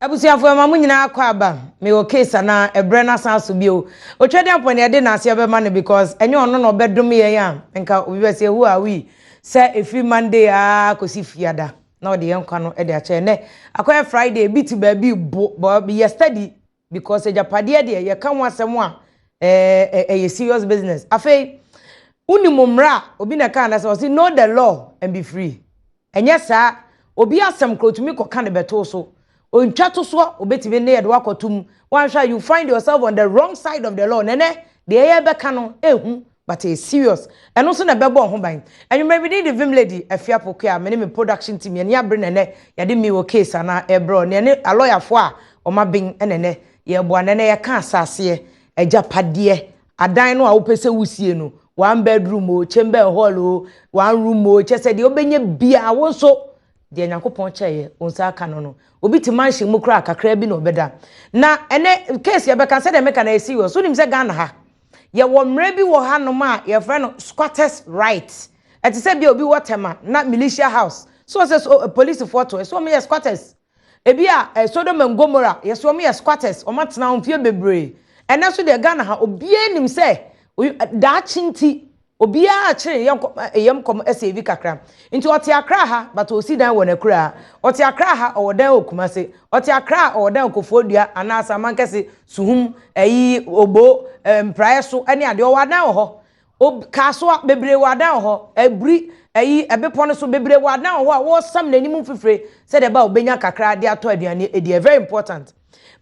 Abusuafo, ɛma mo nyinaa kɔ aba. Mewɔ case anaa ɛbrɛ no asan so bio. Otwa de apɔ ne yɛde n'ase ɛbɛma no because ɛnyɛ ɔno na ɔbɛdom yɛn a nka obi bɛ sɛ who are we sɛ ɛfiri Monday aa kɔsi Fiada na ɔde yɛn nkwa no de akyɛ. Ɛnɛ akɔyɛ Friday bi te baabi bo bɔ yɛ steady because agyapadeɛ deɛ, yɛka ho asɛm a, ɛyɛ serious business. Afei wonim mmara a obi na ɛka na sɛ ɔsi know the law and be free. Ɛnyɛ saa, obi asɛm kuro tumi kɔka ne bɛto so ontwa to soɔ, obetumi ne yɛde wakɔto mu. Wanhwɛ, you find yourself on the wrong side of the law. Nɛnɛ deɛ ɛyɛ bɛka no ehu, but it's serious. Ɛno nso na ɛbɛbɔ ɔho ban. Ɛnwuma bi de the Vim Lady Afia Pokuaa, me ne me production team, yɛn abere. Nɛnɛ yɛde mi wɔ case ana ɛbrɛ ne ne alɔyafoɔ a ɔma ben. Ɛnɛnɛ yɛboa. Nɛnɛ yɛka asaseɛ agyapadeɛ, adan no a wopɛ sɛ wusie no, one bedroom o, chamber hall o, one room o, kyɛ sɛ deɛ wobɛnya bia, wo nso deɛ Nyankopɔn kyɛeɛ wo nsa aka no. Obi te mansion mu koraa, kakra bi na ɔbɛda. Na ɛnɛ case yɛbɛka, sɛdeɛ meka na ɛyɛ serious. Wonim sɛ Ghana ha yɛwɔ mmerɛ bi wɔ hanom a yɛfrɛ no squatters right. Ɛte sɛ bia obi wɔ Tɛma na Militia House so ɔsɛ so polisifoɔ to ɛso, wɔn yɛ squatters. Ebi a Sodom and Gomorrah, yɛsɛ wɔn yɛ squatters, wɔn atena wɔn fie bebree. Ɛnɛ so deɛ, Ghana ha obiara nim sɛ daakye nti obiara kyerɛ yɛm yɛm kɔm ɛsɛ ebi kakra nti ɔte Akra ha, but osi dan wɔ n'akura. Ɔte Akra ha, ɔwɔ dan wɔ Kumase. Ɔte Akra, ɔwɔ dan wɔ Koforidua anaasɛ Amankɛse, Suhum, ɛyi Obo, Mpraeɛ so ɛne adeɛ. Ɔwɔ adan wɔ hɔ. Kaasoa bebree wɔ adan wɔ hɔ. Eburi ɛyi ɛbepɔ no so bebree wɔ adan wɔ hɔ a wɔresam n'anim fifire sɛdeɛ ɛbaa obenya kakra de atɔ aduane edi. Very important.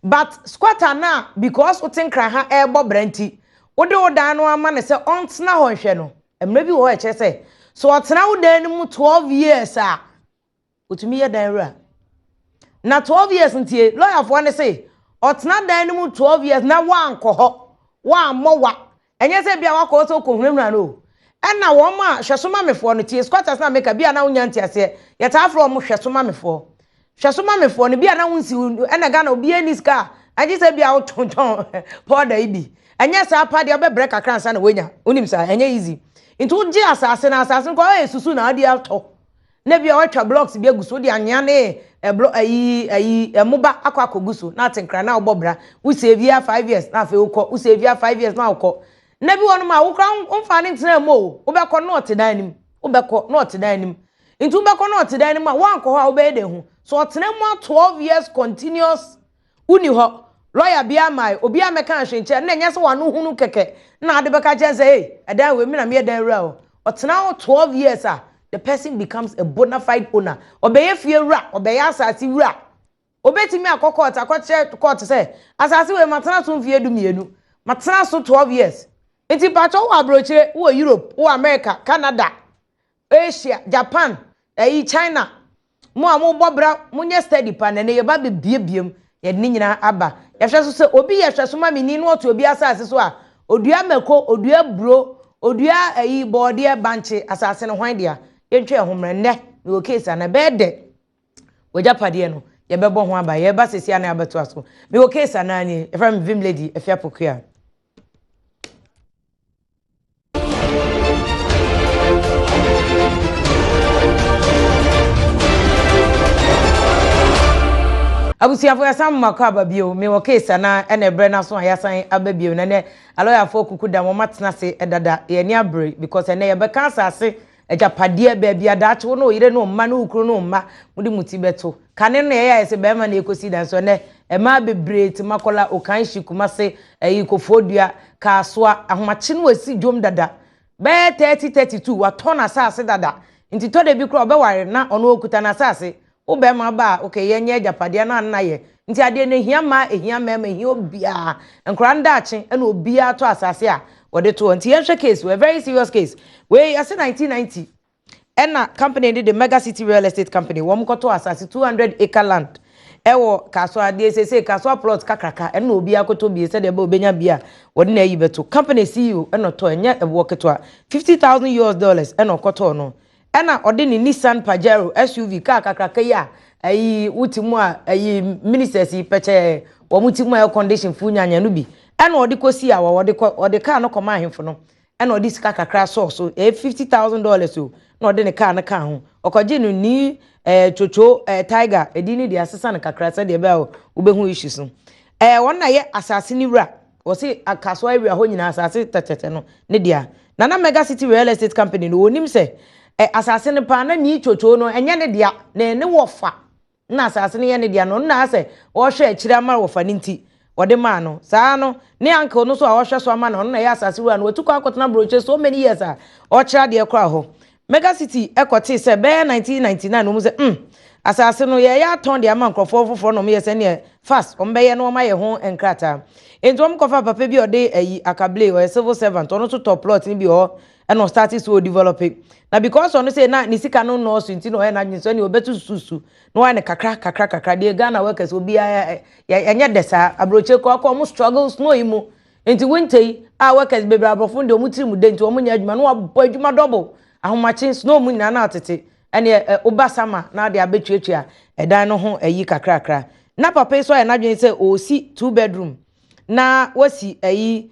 But squatter na because wote Nkran ha ɛrebɔ brɛ nti wode wo dan no ama ne sɛ ɔntena hɔ nhwɛ no. Mmerɛ bi wɔ hɔ ɛkyerɛ sɛ so ɔtena wo dan no mu 12 years a, otumi yɛ dan wura. Na 12 years ntie, lɔyafoɔ ne se ɔtena dan no mu 12 years na wankɔ hɔ wammɔ wa, ɛnyɛ sɛ bia wakɔ sɛ wokɔhunahuna no o. Ɛna wɔn a hwɛso mamefoɔ no tie, squatters na meka bia na wonya nteaseɛ, yɛtaa frɛ wɔn hwɛso mamefoɔ. Hwɛso mamefoɔ no bia na wonsi ɛna Ghana obiara ni sika a agye sɛ bia wotontɔn pɔɔda yi bi. Ɛnyɛ saa pa deɛ, wobɛbrɛ kakra ansa na woanya. Wonim saa, ɛnyɛ easy. Nti wogye asase na asase no kɔ ɔyɛ susu na ade atɔ na bia watwa blocks bi agu so, wode anwea ne ɛblɔ ayi ɛmoba akɔ akɔgu so na atenkra na wobɔ bra. Wosave ya 5 years na afei wokɔ, wosave ya 5 years na wokɔ. Na bi wɔ nom a wokora womfa ne ntena mu o, wobɛkɔ na ɔte dan anim, wobɛkɔ na ɔte dan anim. Nti wobɛkɔ na ɔte dan anim a, woankɔ hɔ a, wobɛyɛ de ho so ɔtena mu a 12 years continuous woni hɔ. Lɔya bi ama obi amɛka ahwɛ nkyɛn na ɛnyɛ sɛ wano hunu kɛkɛ na ade bɛka kyɛn sɛ, hey, ɛdan wei mi na meyɛ dan wura o. Ɔtena hɔ 12 years a, the person becomes a bona fide owner. Ɔbɛyɛ fie wura, ɔbɛyɛ asase wura. Obetumi akɔ court akɔkyerɛ court sɛ asase wei matena so mfie 12, matena so 12 years. Nti patro, wɔ aburokyire, wɔ Europe, wɔ America, Canada, Asia, Japan, ɛyi China, mo a mo bɔ bra, mo nyɛ steady pa. Na ne yɛba bebiebiem, yɛde ne nyinaa aba. Yɛhwɛ so sɛ obi yɛ hwɛ so ma mi ni na ɔte obi asase so a, odua mako, odua buro, odua ɛyi bɔɔdeɛ, bankye, asase no hwan dea? Yɛntwa ɛho mmerɛ. Nnɛ mewɔ case ana bɛyɛ dɛ wagyapadeɛ no yɛbɛbɔ ho aba. Yɛba sisi ana abɛtoa so. Mewɔ case anaa nie. Yɛfrɛ me Vim Lady Afia Pokuaa. Abusuafo, yɛsan mo makɔ aba bio. Mewɔ case ana ɛna ɛbrɛ no so a yɛasan aba bio. Na nɛ alɔyafoɔ kuku da wɔn atena ase dada. Yɛni abere because ɛnɛ yɛbɛka asase agyapadeɛ, baabi adaakye wo ne oyere ne ɔmma ne okunu ne ɔmma mo de mo ti bɛto. Kane no yɛyɛ ayɛ sɛ bɛrima na ekosi dan so. Ɛnɛ mmaa bebree te Makola, Okanhyi, Kumase, ɛyi Koforidua, Kaasoa, ahomakye no wasi dwom dada bɛyɛ 30, 32, watɔ n'asase dada. Nti tɔ de bi koraa ɔbɛware na ɔno okuta n'asase. Wo bɛrima ba a, okay, yɛnyɛ agyapadeɛ na anna yɛ. Nti adeɛ no ehia mmaa, ehia mmarima, ehia obiara, nkwaraa ndaakye ɛna obiara tɔ asase a wɔde to hɔ. Nti yɛnhwɛ case wɔ, very serious case wei. Yɛsɛ 1990 ɛna company de Mega City Real Estate Company wɔn kɔtɔ asase, 200 acre land ɛwɔ Kasoa. Adeɛ sese Kasoa plot kakraka ɛna obiara kɔtɔ bie sɛdeɛ ɛbɛ obenya bie a wɔde na ayi bɛto. Company CEO ɛna ɔtɔ, ɛnyɛ ɛboɔ ketewa, US$50,000 ɛna ɔkɔtɔɔ no. Ɛna ɔde ne Nissan Pajero SUV kaa kakraka yi a ɛyi wuti mu a ɛyi ministers yi pɛkyɛɛ wɔn ti mu air condition fu nyanya no bi ɛna ɔde kɔsi a wɔde kɔ, ɔde kaa no kɔma ahemfo no ɛna ɔde sika kakra sɔɔ so. Ɛyɛ $50,000 o. na ɔde ne kaa no kaa ho. Ɔkɔgye no ni Chocho Tiger edin ne deɛ asesa no kakra sɛdeɛ ɛbɛyɛ a wobɛhu issues no. Wɔn na yɛ asase ne wura. Wɔsi Akasoa area hɔ nyinaa, asase tɛtɛtɛ no ne dea. Nana Mega City Real Estate Company no, wɔnim sɛ asase no paa na ni Chocho no ɛnyɛ ne dea, na ne wɔfa na asase no yɛ ne dea no. Ɔno na asɛ ɔrehwɛ akyire ama wɔfa ne nti wɔde maa no saa no. Ne uncle no so a ɔhwɛ so ama no, ɔno na ɛyɛ asase wura no. Watu kɔ akɔtena aburokyire so many years a ɔkyerɛ adeɛ koraa hɔ. Mega City ɛkɔtee sɛ bɛyɛ 1999 no mu sɛ asase no yɛyɛ atɔn de ama nkurɔfoɔ foforɔ na wɔn yɛ sɛ fast wɔn bɛyɛ no, wɔn ayɛ ho nkrataa. Nti wɔn kɔfa papa bi a ɔde ɛyi akable, ɔyɛ civil servant. Ɔno nso tɔ plot no bi wɔ hɔ, ɛna ɔstart so ɔdevelop. Na because ɔno sɛ na ne sika no nnɔɔso nti na ɔyɛ n'adwene sɛ ɛne ɔbɛto susu na wɔayɛ no kakra kakra kakra. Deɛ Ghana workers obiara ɛnyɛ dɛ saa. Aburokyire kɔ akɔ ɔmo struggle snow yi mu, nti winter yi a workers bebree, aborɔfo deɛ, ɔmo tiri mu de nti ɔmo nyɛ adwuma na wɔabɔ adwuma double. Ahomakye snow mu nyinaa na atete, ɛne ɛ ɔba sama na ade abɛtuatua ɛdan no ho ɛyi kakrakra. Na papa yi so ayɛ n'adwene sɛ ɔresi two bedroom na wasi ɛyi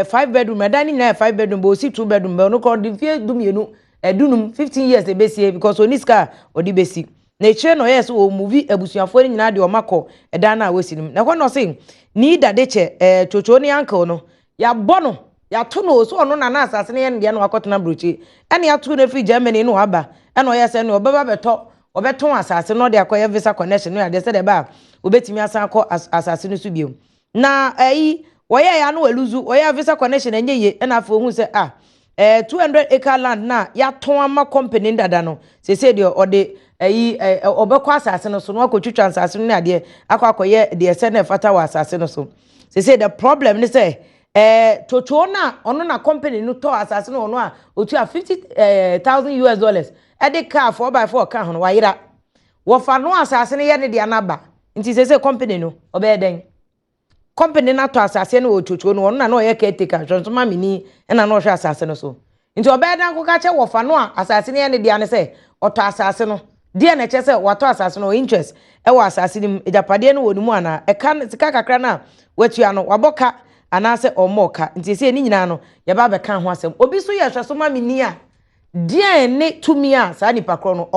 5 bedroom. Ɛdan no nyinaa yɛ 5 bedroom, but ɔsi two bedroom bɛ ɔno kɔ ɔde mfie 15, 15, 15 years ebesie because oni sika a ɔde besi. Na ekyire na ɔyɛ sɛ ɔmove abusuafoɔ no nyinaa de ɔma kɔ ɛdan no a wɔsi no mu. Na ɛhɔ na ɔse nii dade kyɛ Twotwo ne uncle no, yabɔ no, yàtò no so. Ɔno nana asase no yɛ no deɛ na wakɔtena aburokyi, ɛna yàtò no afiri Germany na waba, ɛna ɔyɛ sɛ ɛna ɔbɛba bɛtɔ, ɔbɛtɔn asase no, ɔde akɔyɛ visa connection no adeɛ sɛdeɛ ɛbɛ a obɛtumi asan akɔ asase no so bio. Na ɛyi wɔyɛ ya no, wɔlose. Wɔyɛ visa connection ɛnyɛ yie, ɛna afei ohun sɛ ah 200 acre land na yɛatɔn ama company dada no, sese deɛ ɔde ɛyi ɔbɛkɔ asase no so na wakɔtwitwa asase no ne adeɛ akɔ akɔyɛ deɛ ɛsɛ na ɛfata wɔ asase no so. Sese the problem ne sɛ Totoo na ɔno na company no tɔ asase no, ɔno a otua 50 thousand US dollars ɛde car 4x4 kaa ho no, wayera. Wɔfa no asase no yɛ ne deɛ n'aba. Nti sese company no ɔbɛyɛ dɛn? Company no atɔ asase no wɔ Totoo no, ɔno na na ɔyɛ caretaker hwɛ nso maame ni, ɛna na ɔhwɛ asase no so. Nti ɔbɛyɛ dan kɔka kyɛ wɔfa no a asase no yɛ ne deɛ ne sɛ ɔtɔ asase no deɛ na ɛkyɛ sɛ watɔ asase no, interest ɛwɔ asase no mu, agyapadeɛ no wɔ ne mu anaa ɛka sika kakra no a watua no, wabɔ ka anaasɛ ɔmmɔ ka? Nti sɛ ne nyinaa no yɛba abɛka ho asɛm. Obi so yɛ hwɛ so ma me ni a, deɛn ne tumi a saa nipa korɔ no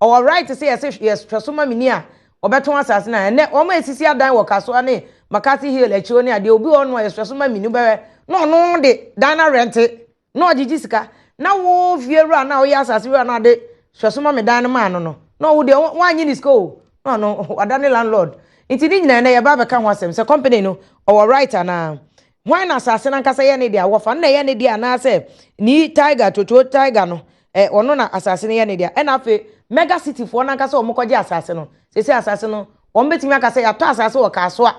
ɔwɔ right sɛ yɛsɛ yɛhwɛ so ma me ni a ɔbɛtɔn asase no? A ɛnɛ wɔn a esisi adan wɔ Kasoa ne McCarthy Hill akyi ne adeɛ, obi wɔ hɔ no a yɛhwɛ so ma me ni bɛhwɛ na ɔno de dan na rent na ɔgyegye sika, na wo fie wura na ɔyɛ asase wura na ɔde hwɛ so ma me dan no maa no, na ɔwo deɛ wanyɛ ne sika o, na ɔno wada ne landlord. Nti ne nyinaa na yɛba abɛka ho asɛm sɛ company no ɔwɔ right anaa? Hwan na asase no ankasa yɛ ne deɛ? Wɔfa no na ɛyɛ ne deɛ anaasɛ ni Tiger, Toto Tiger no ɔno na asase no yɛ ne deɛ? Ɛna afei Mega City foɔ no ankasa wɔn kɔgye asase no, sese asase no wɔn bɛtumi aka sɛ yɛatɔ asase wɔ Kaasoa,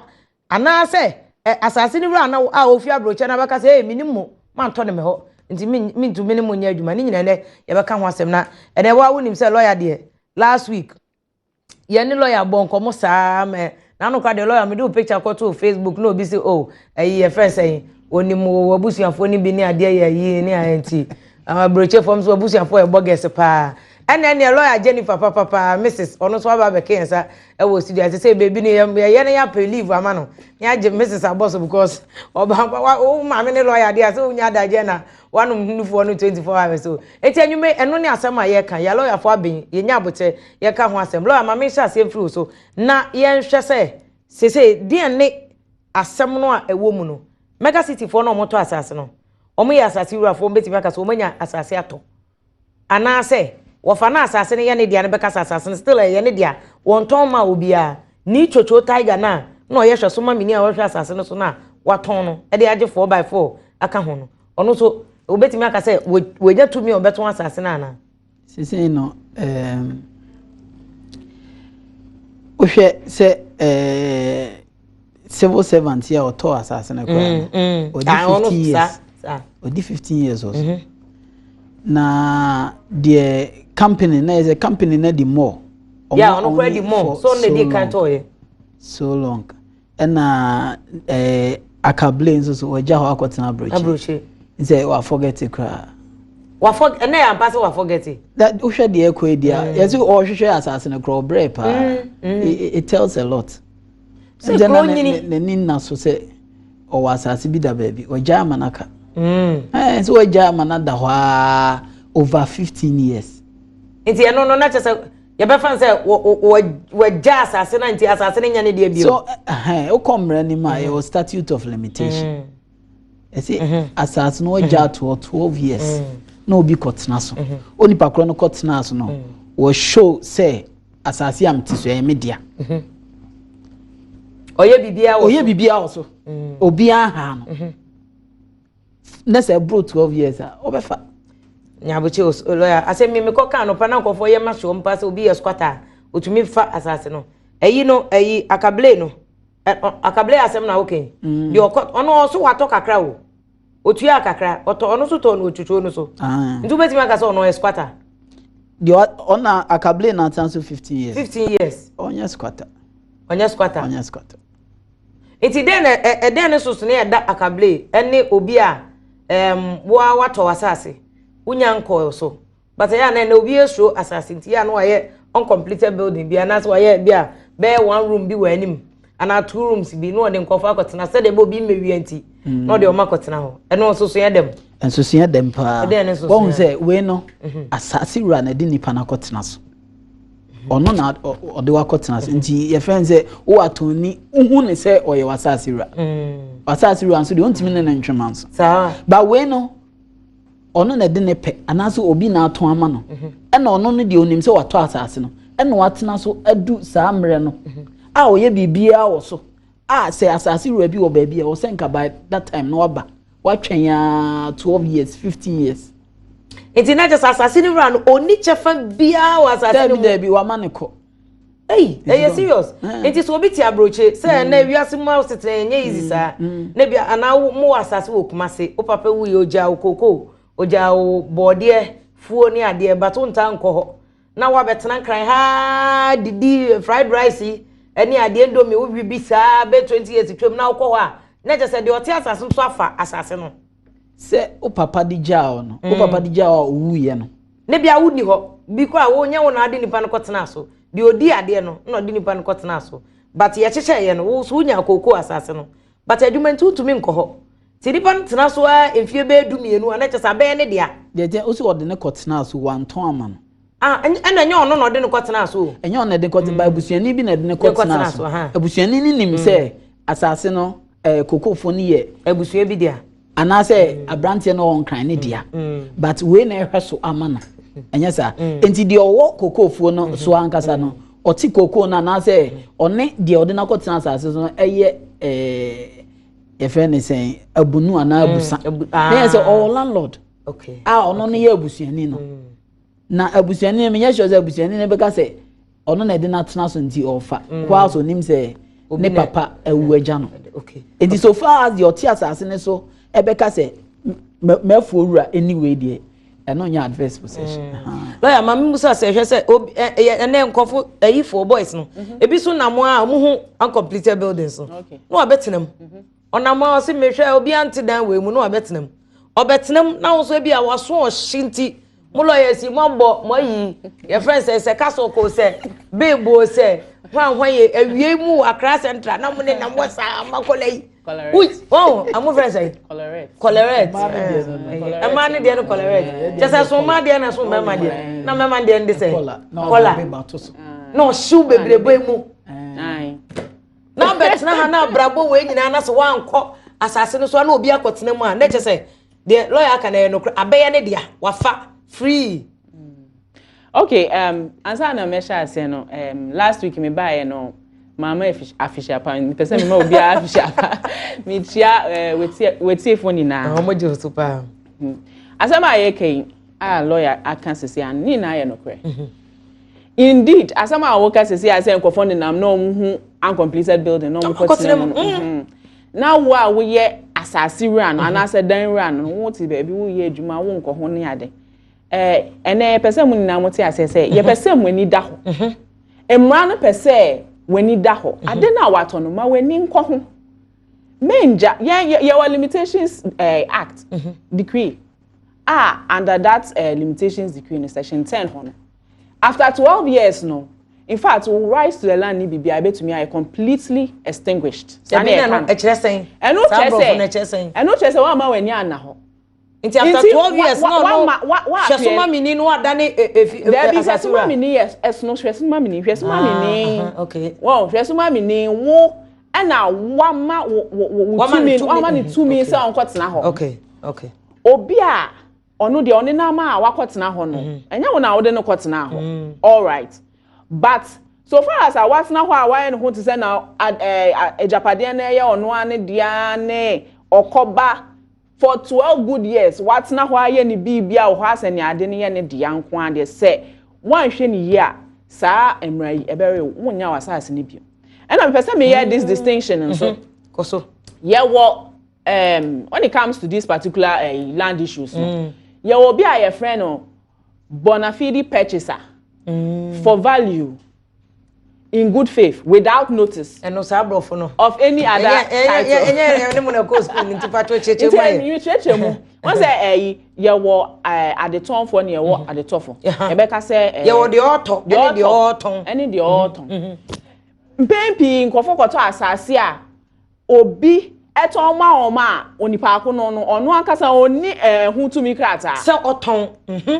anaasɛ asase no wura na a ofi aburokyɛ na bɛka sɛ minim mo mantɔ ne me hɔ, nti mintumi ne mo nyɛ adwuma? Ne nyinaa nɛ yɛbɛka ho asɛm. Na ɛnɛ wa wonim sɛ lawyer deɛ, last week yɛne lawyer bɔ nkɔmɔ saa mɛ n'ano kora deɛ, lawyer, mede wo picture kɔto Facebook na obi sɛ, oh, ɛyi yɛfrɛ sɛn, onim wɔ abusuafoɔ no bi ne adeɛ yɛ ayi ne ayɛ. Nti aburokye fam so abusuafoɔ yɛ bɔgɛs paa. Ɛna ɛneɛ lawyer Jennifer papapa Mrs ɔno nso aba abɛka yɛn nsa ɛwɔ studio ase sɛ beebi no yɛyɛ no yɛapɛ leave ama no ne agye Mrs abɔ so because ɔba wo maame ne lawyer deɛ sɛ wonya adagye na wanom nufoɔ no 24 hours. So eti enyume ɛno ne asɛm a yɛka yɛ lawyerfoɔ abɛn yɛnya abotɛ yɛka ho asɛm. Lawyer, maame nhyɛ aseɛ mfiri wo so na yɛnhwɛ sɛ sese deɛ ne asɛm no a ɛwɔ mu no. Mega City foɔ no a wɔtɔ asase no, wɔn yɛ asase wurafoɔ, wɔn bɛtumi aka sɛ wɔn anya asase atɔ, anaasɛ wɔfa na asase no yɛ ne deɛ no bɛka sɛ asase no still ɛyɛ ne deɛ, wɔntɔn ma obiara? Ni Twotwo Tiger na ɔyɛ hwɛ so ma mini a ɔhwɛ asase no so na watɔn no ɛde agye 4x4 aka ho no, ɔno nso obetumi aka sɛ wɔnya tumi a ɔbɛtɔn asase no anaa? Sisi no wohwɛ sɛ civil servant yi a ɔtɔ asase no koraa no, ɔdi 15 years, ɔdi 15 years wɔ so. Na deɛ company na yɛ sɛ company na di more. Yeah, ɔno koraa di more so ɔno na di kan tɔɔ yɛ. So long. Ɛna akable nso so wɔgya hɔ akɔtena aburokyi. Aburokyi. Sɛ wa forget koraa. Wa forget, ɛnna yɛ ampa sɛ wa forget. That wohwɛ deɛ ɛkɔ yi deɛ, yɛsɛ ɔhwehwɛ asase no koraa, ɔbrɛ paa. It tells a lot. Sɛ kuro nyini. N'ani nna so sɛ ɔwɔ asase bi da baabi, wɔgya ama n'aka. Ɛɛ sɛ wɔgya ama n'ada hɔ aa. Over 15 years. Nti ɛno no na kyerɛ sɛ yɛbɛfa no sɛ wɔgya asase no, nti asase no nya ne deɛ bio. So ɛhɛn, wokɔ mmerɛ no mu a, yɛwɔ statute of limitation. Ɛsɛ asase no wɔgya ato hɔ 12 years na obi kɔtena so, onipa korɔ no kɔtena so no, wɔshow sɛ asase a mete so ɛyɛ me dea. Ɔyɛ biribiara wɔ ɔyɛ biribiara wɔ so, obiara ha no na sɛ ɛboro 12 years a, ɔbɛfa. Nyabokye o, lawyer, asɛ mi mekɔ kaa no pa na nkɔfoɔ yɛ ma soɔ mpa sɛ obi yɛ squatter a, otumi fa asase no. Ɛyi no, ɛyi akable no, akable asɛm na wokɛn deɛ ɔkɔ, ɔno ɔso watɔ kakra o, otua kakra, ɔtɔ, ɔno nso tɔ no otwitwo no so. Nti wobɛtumi aka sɛ ɔno ɔyɛ squatter? Deɛ ɔna akable na atena so 15 years. 15 years. Ɔnyɛ squatter. Ɔnyɛ squatter. Ɔnyɛ squatter. Nti den na ɛdɛn ne soso ne ɛda akable ɛne obi a woa watɔ w'asase, wonya nkɔɔ so, but ɛyɛ a na obi esuro asase, nti yɛ a na wayɛ uncompleted building bi anaasɛ wayɛ bi a bɛyɛ one room bi wɔ anim anaa two rooms bi na ɔde nkɔfo akɔtena sɛdeɛ ɛbɛ obi mmewia, nti na ɔde ɔmo akɔtena hɔ. Ɛno nso so yɛ dɛm? Nsusua dɛm paa. Ɛdɛn ne nsusua? Wɔn sɛ wei no, asase wura na ɛde nipa no akɔtena so, ɔno na ɔde wakɔtena so, nti yɛfrɛ no sɛ wo atɔnni, wohu ne sɛ ɔyɛ w'asase wura. W'asase wura nso deɛ, ɔntumi ne ne ntwema nso. Ba wei no, ɔno na ɛde ne pɛ anaasɛ obi na atɔn ama no, ɛna ɔno no deɛ, onim sɛ watɔ asase no ɛna watena so adu saa mmerɛ no a ɔyɛ biribiara wɔ so a, sɛ asase wura bi wɔ baabi a ɔsɛ nka by that time na waba, watwɛn aa 12 years, 15 years. Nti na kyerɛ sɛ asase no wura no ɔni kyɛfa biara wɔ asase no Dɛbi. mu? Dɛbi, wama ne kɔ. Ei, ɛyɛ serious. Eh. Nti sɛ obi te aburokye sɛ ɛnɛ wiase mu asetena ɛnyɛ easy saa na bi anaa mo wɔ asase wɔ Kumase, wo papa wu yɛ, ogya wo koko, ogya wo bɔɔdeɛ fuo ne adeɛ, but wo ntaa nkɔ hɔ na wabɛtena Nkran haa didi fried rice yi ɛne adeɛ, Indomie, wo wi bi saa bɛ 20 years twam na wokɔ hɔ a, na kyerɛ sɛ deɛ ɔte asase nso afa asase no. Sɛ wo papa de gyaa wo no, wo papa de gyaa wo a owuiɛ no, Ne bia wonni hɔ bi kɔ a, wonyɛ wo na ade nipa no kɔtena so, deɛ odi adeɛ no na ɔde nipa no kɔtena so, but yɛhyehyɛ yɛ no, wo so wonya kooko asase no, but adwuma nti wotumi nkɔ hɔ, nti nipa no tena so a mfie bɛyɛ 12 a, na kyerɛ sɛ abɛyɛ ne dea. Deɛ kyɛ wosi ɔde ne kɔtena so, wantɔn ama no. Ah, ɛna ɛnyɛ ɔno na ɔde no kɔtena so o. Ɛnyɛ ɔno na ɛde kɔtena ba, abusuani bi na ɛde ne kɔtena kɔtena so, so. Aha. Abusuani no nim sɛ asase no, kokofoɔ no yɛ abusua bi dea. Anaasɛ aberanteɛ no ɔwɔ Nkran ne dea, but wei na ɛhwɛ so ama no, ɛnyɛ saa? Nti deɛ ɔwɔ kokofoɔ no so ankasa no, ɔte koko no anaasɛ ɔne deɛ ɔde no akɔtena asase so no ɛyɛ yɛfrɛ ne sɛn, abunu anaa abusa, na yɛ sɛ ɔwɔ landlord a ɔno no yɛ abusuani no, na abusuani no, menyɛ sure sɛ abusuani no bɛka sɛ ɔno na ɛde no atena so nti ɔfa hɔ a, so onim sɛ ne papa awu agya no. Nti so far as deɛ ɔte asase ne so ɛbɛka sɛ mɛfuo wura anyway deɛ, ɛno nyɛ adverse possession. Lawyer, maame musa sɛ, hwɛ sɛ obi ɛ ɛyɛ ɛnɛ nkɔfo ɛyifoɔ boys no ebi so nam a ɔmo ho uncompleted buildings no na wabɛtena mu. Ɔnam a ɔsi mehwɛ obi ante dan wɔ mu na wabɛtena mu, ɔbɛtena mu na ahosuo bi a waso ɔhye, nti mo lawyers yi mo abɔ mo ayi yɛfrɛ sɛ kasoko sɛ beebo sɛ hwan hwan yɛ awie mu wɔ Accra Central na mo ne nam wɔ saa amakɔla yi wui wɔn amo frɛ sɛ colorette, mmaa ne deɛ no colorette, kyɛ sɛ so mmaa deɛ na so mmarima deɛ, na mmarima deɛ no de sɛ kɔla na ɔhyew bebrebe mu na abɛtena ha na abrabɔ wei nyinaa na sɛ wankɔ asase no so na obi akɔtena mu a, na kyɛ sɛ deɛ lawyer aka na ɛyɛ nokorɛ, abɛyɛ ne dea, wafa free. Okay, ansa na mɛhyɛ ase no, last week me baeɛ no, maama afihyia pa. Mepɛ sɛ mema obiara afihyia pa. Mekyia wetiefoɔ nyinaa. Wɔn gye so paa. Asɛm a yɛka yi a lawyer aka sisi a, ne nyinaa yɛ nokorɛ. Indeed, asɛm a wɔka sisi a sɛ nkɔfoɔ nenam na wɔn ho uncompleted building na wɔn kɔ tena mu no, na wo a woyɛ asase wura no anaasɛ dan wura no, wo te baabi woyɛ adwuma, wo nkɔ ho ne ade, ɛnɛ yɛpɛ sɛ mo nyinaa mo te aseɛ sɛ yɛpɛ sɛ mo ani da hɔ. Mmara no pɛ sɛ w'ani da hɔ. Ade no a watɔ no, ma w'ani nkɔ ho. Mengya yɛn, yɛwɔ Limitations Act decree a under that limitations decree no, section 10 hɔ no, after 12 years no, in fact, wo rights to the land ni biribi a ebetumi ayɛ completely extinguished. Ɛbi na no ɛkyerɛ sɛn? Ɛno kyerɛ sɛ, ɛno kyerɛ sɛ wɔn ama w'ani ana hɔ. Nti after 12 years na ɔno hwɛsoma no adane efi Dabi, hwɛsoma mi yɛ ɛsono. Hwɛsoma mi ni, hwɛsoma mi ni wɔn hwɛsoma mi ni wo ɛna wama wo wo wo tumi, wama ne tumi sɛ ɔnkɔ tena hɔ. Obi a ɔno deɛ ɔne nam a wakɔ tena hɔ no, ɛnyɛ wo na wode no kɔ tena hɔ, all right, but so far as a watena hɔ a wayɛ ne ho te sɛ na ɛɛ agyapadeɛ no ɛyɛ ɔno ane deɛ ne ɔkɔba for 12 good years, watena hɔ ayɛ ne biribi a wɔ hɔ asɛ ne ade no yɛ ne dea nko adeɛ sɛ wanhwɛ ne yie a, saa mmara yi ɛbɛrɛ wonya wɔ asase no bio. Ɛna mepɛ sɛ meyɛ this distinction nso. Kɔ so. Yɛwɔ when it comes to this particular land issues no, yɛwɔ obi a yɛfrɛ no bona fide purchaser for value, in good faith, without notice Ɛno saa aborɔfo no of any other title. Ɛnyɛ ɛne mu na ɛkɔ school nti patro kyerɛkyerɛ mu ayɛ. Nti kyerɛkyerɛ mu wɔn sɛ ɛyi, yɛwɔ adetɔnfoɔ ne yɛwɔ adetɔfo. Yɛbɛka sɛ Yɛwɔ deɛ ɔtɔ ɛne deɛ ɔtɔn. Ɛne deɛ ɔtɔn. Mpɛn pii nkurɔfoɔ kɔtɔ asase a obi ɛtɔn ma wɔn a, onipa ako no ɔno ankasa ɔni ɛho tumi krataa sɛ ɔtɔn.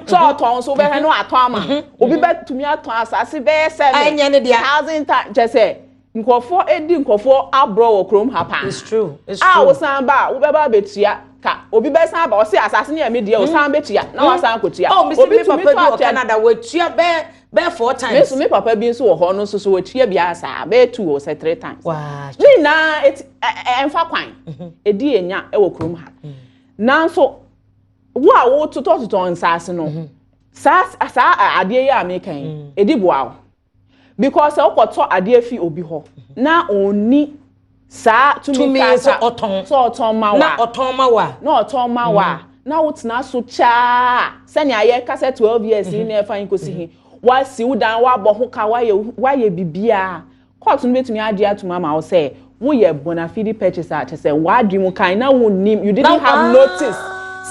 Sɛ ɔtɔn so bɛhwɛ no atɔn ama obi, bɛtumi atɔn asase bɛyɛ seven Ɛnyɛ ne dea. thousand times. Kyɛ sɛ nkurɔfoɔ edi nkurɔfoɔ aborɔ wɔ kurom ha paa. It's true, it's A true. Wosan ba a, wobɛba abɛtua ka. Obi bɛsan aba, ɔsi asase ne yɛ mi deɛ, osan bɛtua na wasan akɔtua. Oh, mesi Obi mi tumi papa bi tɔ wɔ Canada, watua bɛɛ four Me times. nso, me papa bi nso wɔ hɔ no nso so watua bi asa bɛyɛ two or sɛ three times. Ne nyinaa eti ɛ ɛ ɛnfa kwan edi enya ɛwɔ kurom ha. Nanso wo a wototɔtotɔ nsaase no, saa adeɛ yi a meka yi edi boa wo, because sɛ wokɔtɔ adeɛ fi obi hɔ na onni saa tumi Tumi krataa sɛ ɔtɔn. Sɛ ɔtɔn ma wa Na ɔtɔn ma wa. Na ɔtɔn ma wa na wotena so kyaa sɛnea yɛka sɛ 12 years yi na ɛfa yi nkosi hi, wasi wo dan, wabɔ ho ka, wayɛ bibiara, court no betumi agye atum ama wo sɛ woyɛ bona fide purchaser, kyɛ sɛ wadwi mu kan na wonim, you didn't have notice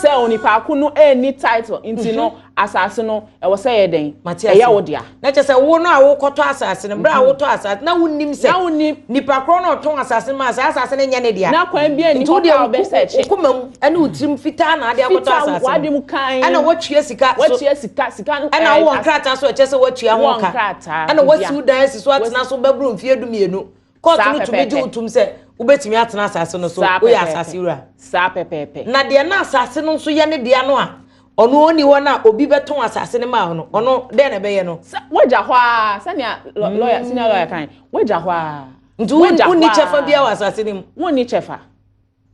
sɛ onipa ko no ɛnni title, nti no asase no ɛwɔ sɛ yɛ dɛn? Mate ase. Ɛyɛ wo dea. Na kyerɛ sɛ wo no a wokɔtɔ asase no, berɛ a wotɔ asase na wonim sɛ Na wonim. nipa korɔ no ɔtɔn asase no ma saa asase no nyɛ ne dea. Na kwan bi ani Nti hɔ wo deɛ ka wobɛsɛ akyi. wo koma mu ɛne wo tirim fitaa na ade akɔtɔ Fitaa, asase w'ade no. mu kan. Ɛna woatua sika so. Watua sika no. Ɛna wowɔ nkrataa so a ɛkyerɛ sɛ woatua ho Wowɔ ka. nkrataa, Ɛna woasi bia. wo dan asi so atena so bɛboro mfeɛ 12. Court Saa no tumi gye pɛpɛɛpɛ. wo tom sɛ wobɛtumi atena asase no so. Saa Woyɛ pɛpɛɛpɛ. asase wura. Saa pɛpɛɛpɛ. Na deɛ na asase no nso yɛ ne dea no a ɔno ɔni hɔ no a obi bɛtɔn asase no ma no, ɔno dɛn na ɛbɛyɛ no? Wagya hɔ a, sɛnea lawyer, senior lawyer kan, wagya hɔ a. Nti Wagya wonni hɔ a. kyɛfa biara wɔ asase no mu? Wonni kyɛfa.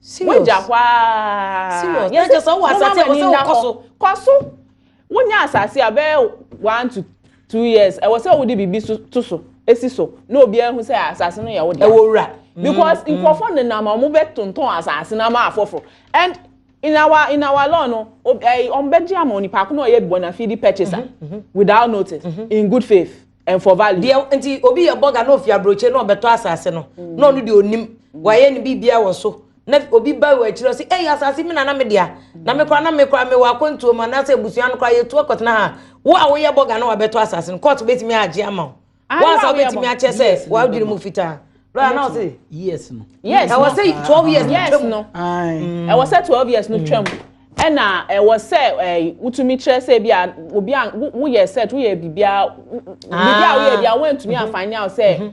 Serious? Wagya hɔ a. Serious? Na kyerɛ sɛ wowɔ asase a, ɛwɔ sɛ wokɔ so. Kɔ so. Wonya asase a bɛyɛ 1 to 2 years, ɛwɔ sɛ wode biribi so to so esi so na obiara hu sɛ asase no yɛ wo dea. Ɛwɔ wura. Because nkurɔfoɔ nenam a wɔn bɛ tontɔn asase no ama afɔforo, and in our law no, wɔn bɛ gye ama onipa ko na ɔyɛ bona fide purchaser without notice, in good faith and for value. Deɛ nti obi yɛ bɔga na ofi aburokye na ɔbɛtɔ asase no na ɔno deɛ onim wayɛ ne biribiara wɔ so, na obi ba wɔ akyire ɔsi ɛyɛ asase mi na na me dea na me kora me wɔ akwantuo mu anaasɛ abusua no kora yɛtu akɔtena ha. Wo a woyɛ bɔga na wabɛtɔ asase no, court bɛtumi agye ama wo? Ah, Wɔn asa wo a woyɛ wobɛtumi bɔ- akyɛ sɛ wadwiri mu fitaa lɔya na ɔsi Years no. Yes. Ɛwɔ sɛ 12 years no Yes twam. no. Aye. Ɛwɔ sɛ 12 years no twam, ɛna ɛwɔ sɛ wotumi kyerɛ sɛ bi a obi a woyɛ set, woyɛ biribiara, biribiara woyɛ bia wontumi afind out sɛ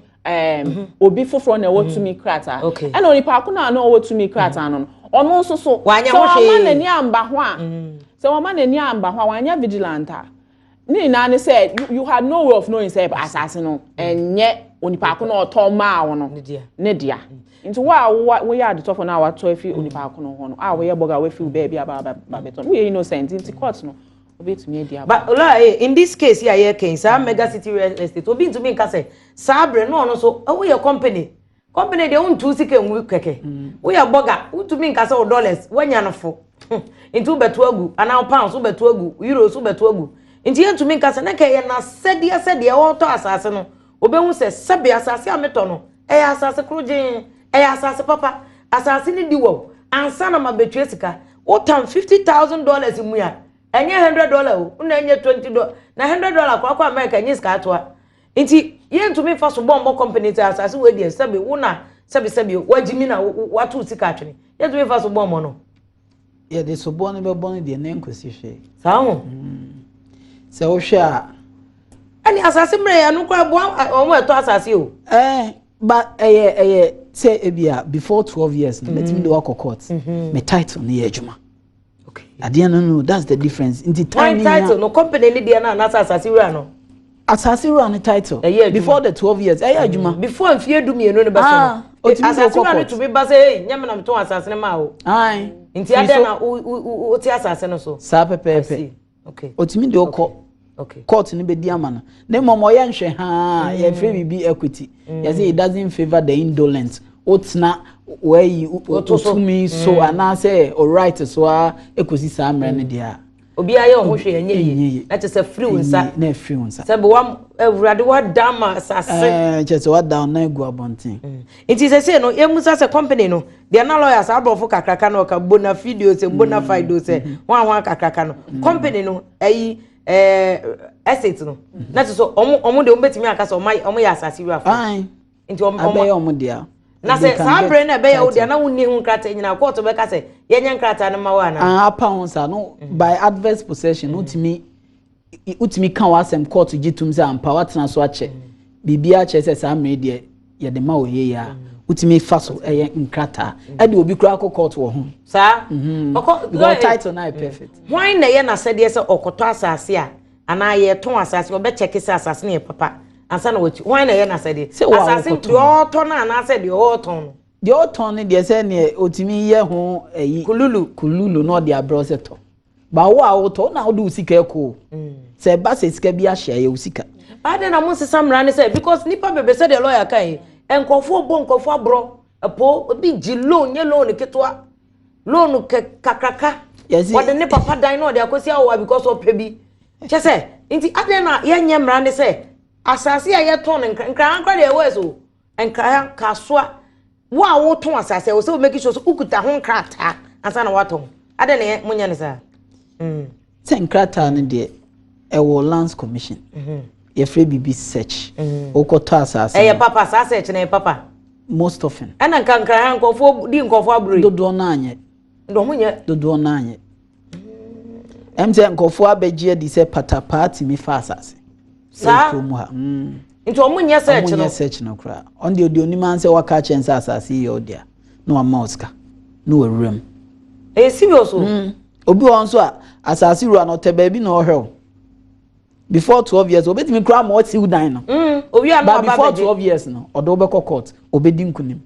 obi foforɔ na ɛwɔ tumi krataa. Ɛna onipa ko na ɔwɔ tumi krataa no, ɔno nso so Wanyɛ sɛ ho wama hwee. n'ani amba ho a, sɛ wama n'ani amba ho a, wanyɛ vigilant a, ne nyinaa ne sɛ you had no way of knowing sɛ asase no ɛnyɛ onipa ko na ɔtɔ maa wo no Ne dea. Ne dea. Nti wo a woyɛ adetɔfo no a watɔ afi onipa ko no hɔ no a, woyɛ bɔga a wafi wo baabi aba aba aba bɛtɔ no, woyɛ innocent, nti court no wobɛtumi adi aba. But lawyer, in this case yi a yɛka saa Mega City Real Estate, obi ntumi nka sɛ saa abere no ɔno nso woyɛ company deɛ wontu sika ngu kɛkɛ. Woyɛ bɔga, wontumi nka sɛ wo dollars woanya no fo nti wobɛto agu, anaa wo pounds wobɛto agu, euros wobɛto agu. Nti yɛntumi nka sɛ na nka ɛyɛ n'asɛdeɛ sɛ deɛ ɔretɔ asase no obɛhu sɛ sɛbe asase a metɔ no ɛyɛ asase koro gyeen, ɛyɛ asase papa, asase no di wɔ ansa na ma bɛtua sika. Wotam $50,000 mu a, ɛnyɛ $100 o, na ɛnyɛ $20, na $100 kora kɔ America ɛnyɛ sika atoa. Nti yɛntumi nfa so bɔ mbɔ company sɛ asase wɔ deɛ sɛbi wo na sɛbi sɛbi wagyi mi na wato sika atwene. Yɛntumi nfa so bɔ mbɔ no. Yɛde soboɔ no bɛbɔ no deɛ na ɛnkɔsi hwee. Saa ho. Sɛ wohwɛ a. Ɛne asase mmerɛ yɛ no koraa boa wɔn ɛtɔ asase o. Ɛɛ ba ɛyɛ sɛ ebi a before 12 years no mɛtumi de wakɔ court. Me title no yɛ adwuma. Adeɛ no, that's the difference. Nti time ni title no, company ni deɛ no anaasɛ asase wura no? Asase wura no title. Ɛyɛ adwuma. Before the 12 years ɛyɛ adwuma. Before mfie 12 no bɛ so no. Asase wura no tumi ba sɛ, "Hey, nyɛ me na metɔn asase no ma o." Nti adɛn na wo te asase no so? Saa pɛpɛɛpɛ. Otumi de ɔkɔ court no bɛdi ama no, na mmom ɔyɛ nhwɛ haa, yɛfrɛ biribi equity. Yɛsɛ it doesn't favour the indolent. Wotena wɔayi otumi so anaasɛ o right so a ekosi saa mmerɛ no deɛ a. Obiara yɛ ɔho hwɛ ɛnyɛ yie, na kyerɛ sɛ firi wo nsa. Na efiri wo nsa. Sɛ bi wa Awurade wada ama asase. Kyerɛ sɛ wada ɔnan egu abɔnten. Nti sɛ sɛ no emusa sɛ company no deɛ na lawyer saa aborɔfo kakraka no ɔka bona fide o, sɛ bona fide o, sɛ wɔn a wɔn kakraka no, company no ɛyi estate no, na kyerɛ sɛ ɔmo deɛ ɔmo bɛtumi aka sɛ ɔmo yɛ asase wura fo. Nti ɔmo abɛyɛ ɔmo deɛ. Na sɛ saa abere no ɛbɛyɛ wo deɛ na wonni ho nkrataa nyinaa, kɔɔto bɛka sɛ yɛnyɛ nkrataa no ma wo ana? Apa ho sa no, by adverse possession wotumi ka w'asɛm, court gye tum sɛ ampa watena so akyɛ, biribiara kyerɛ sɛ saa mmere deɛ yɛde ma wɔ yie a, wotumi fa so ɛyɛ nkrataa ɛde obi koraa kɔ court wɔ ho. Saa. Ɔkɔ because title na yɛ perfect. Hwan na ɛyɛ n'asɛdeɛ sɛ ɔkɔtɔ asase a anaa yɛtɔn asase, ɔbɛkyɛke sɛ asase no yɛ papa ansa na wakyi? Hwan na ɛyɛ n'asɛdeɛ? Sɛ wo a asase wokɔtɔn. Deɛ ɔtɔ no anaasɛ deɛ ɔretɔn no? Deɛ ɔtɔn no deɛ, sɛ neɛ otumi yɛ ho ɛyi. Kululu. Kululu na ɔde abrɛ sɛ tɔ ba wo a wotɔ wo na wode wo sika ɛkɔ o, sɛ ɛba sɛ sika bi ahyɛ, ɛyɛ wo sika. Baade na mo nsesa mmara ne sɛ because nipa bebree, sɛ deɛ lawyer kan yi, nkɔfoɔ bɔ nkɔfoɔ aborɔ ɛpo, obi gye loan, nye loan ketewa, loan kɛ kakraka. Wɔde ne papa dan na ɔde akɔsi awowa because ɔpɛ bi kyɛ sɛ. Nti adeɛ na yɛnyɛ mmara ne sɛ asase a yɛtɔn no Nkran nkra deɛ ɛwɔ ɛso Nkran Kasoa, wo a wotɔn asase a wɔ sɛ wo make sure sɛ wokuta ho nkrataa ansa na watɔn. Adeɛ na yɛ monyɛ ne saa? Sɛ nkrataa no deɛ, ɛwɔ Lands Commission. Yɛfrɛ biribi search. Wokɔtɔ asase Ɛyɛ no, papa saa search na ɛyɛ papa? Most often. Ɛna nka Nkran ha nkɔfoɔ di nkɔfoɔ aburo yi. Dodoɔ no anyɛ. Ndɔ ho nyɛ. Dodoɔ no anyɛ. Sɛ nkɔfoɔ abɛgye adi sɛ patapaa tumi fa asase. Saa? Ɛwɔ kurom ha. Nti ɔmo nyɛ search Ɔmo no? nyɛ search no koraa. Ɔno deɛ, ɔde onim an sɛ waka kyɛn sɛ asase yi yɛ ɔdea na wama wo sika na wawura mu. Ɛyɛ serious o. Obi wɔ hɔ nso a, asase wura no ɔtɛ baabi na ɔhwɛ wo. Before 12 years obetumi koraa ma ɔsi wo dan no. Owi a na But waba before abɛgye. 12 years no, ɔde wo bɛkɔ court, obedi nkunim.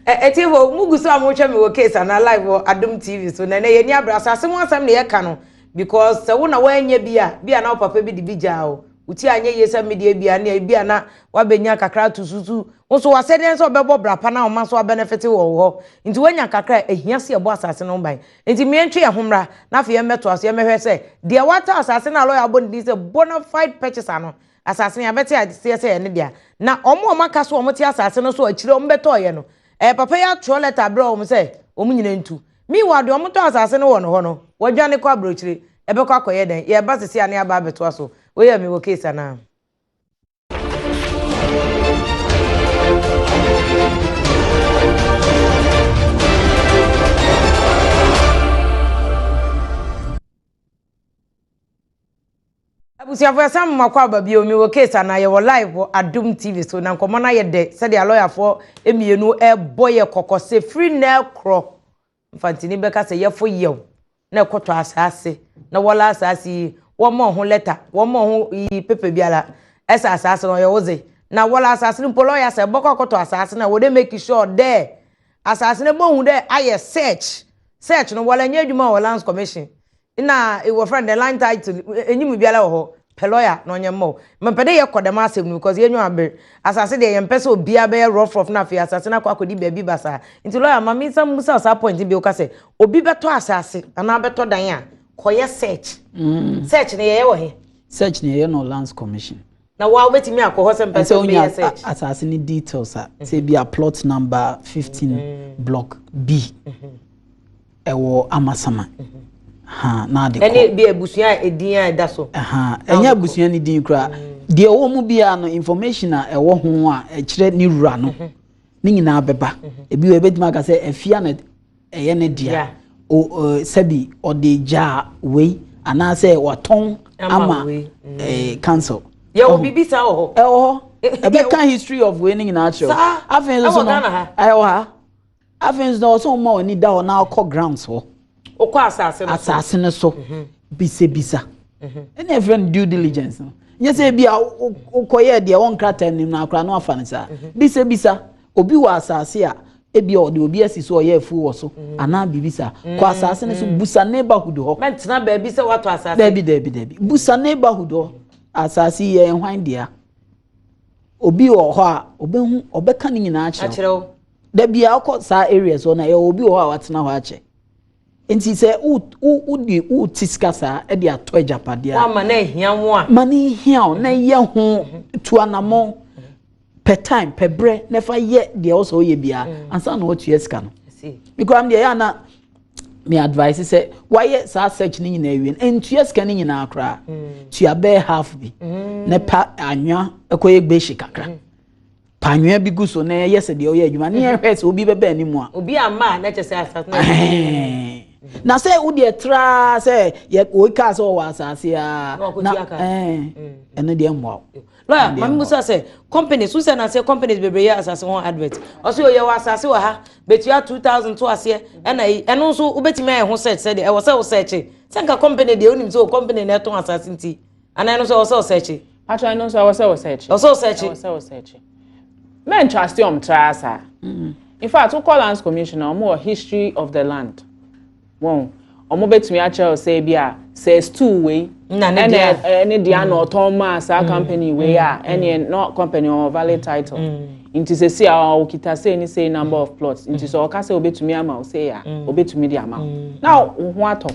Ɛtiefo mu gu so a mohwɛ me wɔ case anaa live wɔ Adom TV so, na ɛnɛ yɛni abere asase ho asɛm na yɛka no, because sɛ wo na woanyɛ bi a, bi a na wo papa bi de bi gyaa wo, wo ti anyɛ yie sɛ medeɛ bi a ne bi a na wabɛnya kakra ato susu wo nso wasɛdeɛ sɛ ɔbɛbɔ bra pa na ɔma nso abɛnɛfete wɔ wo hɔ. Nti woanya kakra a, ɛhia sɛ yɛbɔ asase no ho ban. Nti mmiɛntwe yɛn ho mmra na afei yɛmmɛtoa so, yɛmmɛhwɛ sɛ deɛ wata asase no a lawyer abɔ ne din sɛ bona fide purchaser no, asase no yɛabɛte aseɛ sɛ ɛne dea, na ɔmo a ɔmo aka so a ɔmo te asase no so akyire ɔmo bɛtɔɔyɛ no, papa yi atwerɛ letter abrɛ wɔn sɛ wɔn nyinaa ntu. Meanwhile deɛ ɔmo tɔ asase no wɔ no hɔ no, wɔadwane kɔ aburokyire. Ɛbɛkɔ akɔyɛ dɛn? Yɛba sisi a ne aba abɛtoa so. Wei yɛ mi wɔ case anaa? Abusuafo, ɛsan mo makɔ aba bio. Mi wɔ case anaa? Yɛwɔ live wɔ Adum TV so, na nkɔmɔ no ayɛ dɛ sɛdeɛ alɔyafoɔ mmienu ɛrebɔ yɛ kɔkɔ sɛ firi na ɛkorɔ Mfantini bɛka sɛ yɛfo yɛw na ɛkɔtɔ asase na wɔla asase yi, wɔma ho letter, wɔma ho yi paper biara ɛsɛ asase no ɔyɛ wodze na wɔla asase no mpo. Lɔya sɛ bɔkɔ akɔtɔ asase no a, wɔde make sure dɛ asase no bɔhu dɛ ayɛ search. Search no wɔla nyɛ adwuma wɔ Lands Commission na wɔfrɛ no the land title enyim biara wɔ hɔ. Pɛ lawyer na ɔnyɛ mmɔ mepɛ dɛ yɛkɔ dɛm asɛm no because yɛnwa aber asase deɛ, yɛmpɛ sɛ obiara bɛyɛ rough rough na afei asase no akɔ akɔdi baabi basaa. Nti lawyer, ma me nsa musa saa point bi. Woka sɛ obi bɛtɔ asase anaa bɛtɔ dan a, kɔyɛ search. Search no yɛyɛ wɔ he? Search no yɛyɛ no Lands Commission. Na wa wobɛtumi akɔ hɔ sɛ mpɛ ɛsɛ sɛ wonya meyɛ search? Asase no details a, sɛ bi a plot number 15, block B, ɛwɔ Amasama ha na ade kɔ. Ɛne bi abusua a edin a ɛda so. Ɛha ɛnyɛ abusua no din koraa deɛ, ɛwɔ mu biara no, information a ɛwɔ ho a ɛkyerɛ ne wura no ne nyinaa bɛba. Ebi wɔ ebɛtumi aka sɛ afia na Ɛyɛ ne dea o, sɛbi ɔde gyaa wei anaasɛ watɔn ama council. Yɛwɔ biribi saa wɔ hɔ? Ɛwɔ hɔ. Ɛbɛka history of wei ne nyinaa kyerɛ. Afei nso no, ɛwɔ ha. Afei nso no, ɔsɛ ɔma w'ani da hɔ na ɔkɔ grounds hɔ. Ɔkɔ asase no so. Asase no so, bisabisa. Ɛna ɛfrɛ no due diligence no. Nyɛ sɛ ebi a wokɔyɛ deɛ wɔn nkrataa nim na akora no afa no saa. Bisabisa obi wɔ asase a ebi a ɔde obi asi so, ɔyɛ afuo wɔ so anaa biribi saa. Kɔ asase no so, busa neighborhood hɔ. Mɛntena baabi sɛ watɔ asase. Daabi, daabi, daabi, busa neighborhood hɔ, asase yi yɛ hwan dea? Obi wɔ hɔ a ɔbɛhu, ɔbɛka ne nyinaa kyerɛ wo. Dabi a ɔkɔ saa areas hɔ na yɛ obi wɔ hɔ a watena hɔ akyɛ. Nti sɛ wo wo wode wote sika saa de atɔ agyapadeɛ a, wama na ehia wo a, ma ne hia wo na yɛ ho tu anammɔn, pɛ time, pɛ berɛ na fa yɛ deɛ ɔsɛ ɔyɛ biara ansa na watua sika no. Because am deɛ yɛ ana me advice sɛ wayɛ saa search ne nyinaa wie no, ntua sika ne nyinaa koraa. Tua bɛyɛ half bi na pa anwea ɛkɔyɛ gbehye kakra, pa anwea bi gu so na ɛyɛ sɛ deɛ ɔyɛ adwuma ne yɛhwɛ sɛ obi bɛbɛ anim a. Obi ama na kyɛ sɛ asase na na sɛ wodeɛ traa sɛ yɛ woi kaa sɛ ɔwɔ asase a na ɛno deɛ mmoa wo. Lawyer, maame musa sɛ companies so sɛ na sɛ companies bebree yɛ asase ho advert, ɔsɛ oyɛ wɔ asase wɔ ha, betua 2000 to aseɛ, ɛna yi ɛno nso wobɛtumi ayɛ ho search sɛdeɛ ɛwɔ sɛ wo search sɛ nka company deɛ wonim sɛ o company na ɛtɔn asase, nti anaa ɛno nso ɛwɔ sɛ wo search? Patro, ɛno nso ɛwɔ sɛ wo search. Ɛwɔ sɛ wo search. Ɛwɔ sɛ wo search. Men trust ɔm traa saa. In fact, wokɔ Lands Commission a, ɔmo wɔ history of the land. Wɔn ɔmo bɛtumi akyerɛw sɛ bi a sɛ stool wei na ne dea. Ɛne dea na ɔtɔn maa saa company wei a, ɛneɛ no company ɔwɔ valid title. Nti sɛ si a ɔkita sei ne sei number of plots, nti sɛ ɔka sɛ obɛtumi ama wo sei a, obɛtumi de ama wo na wo ho atɔ.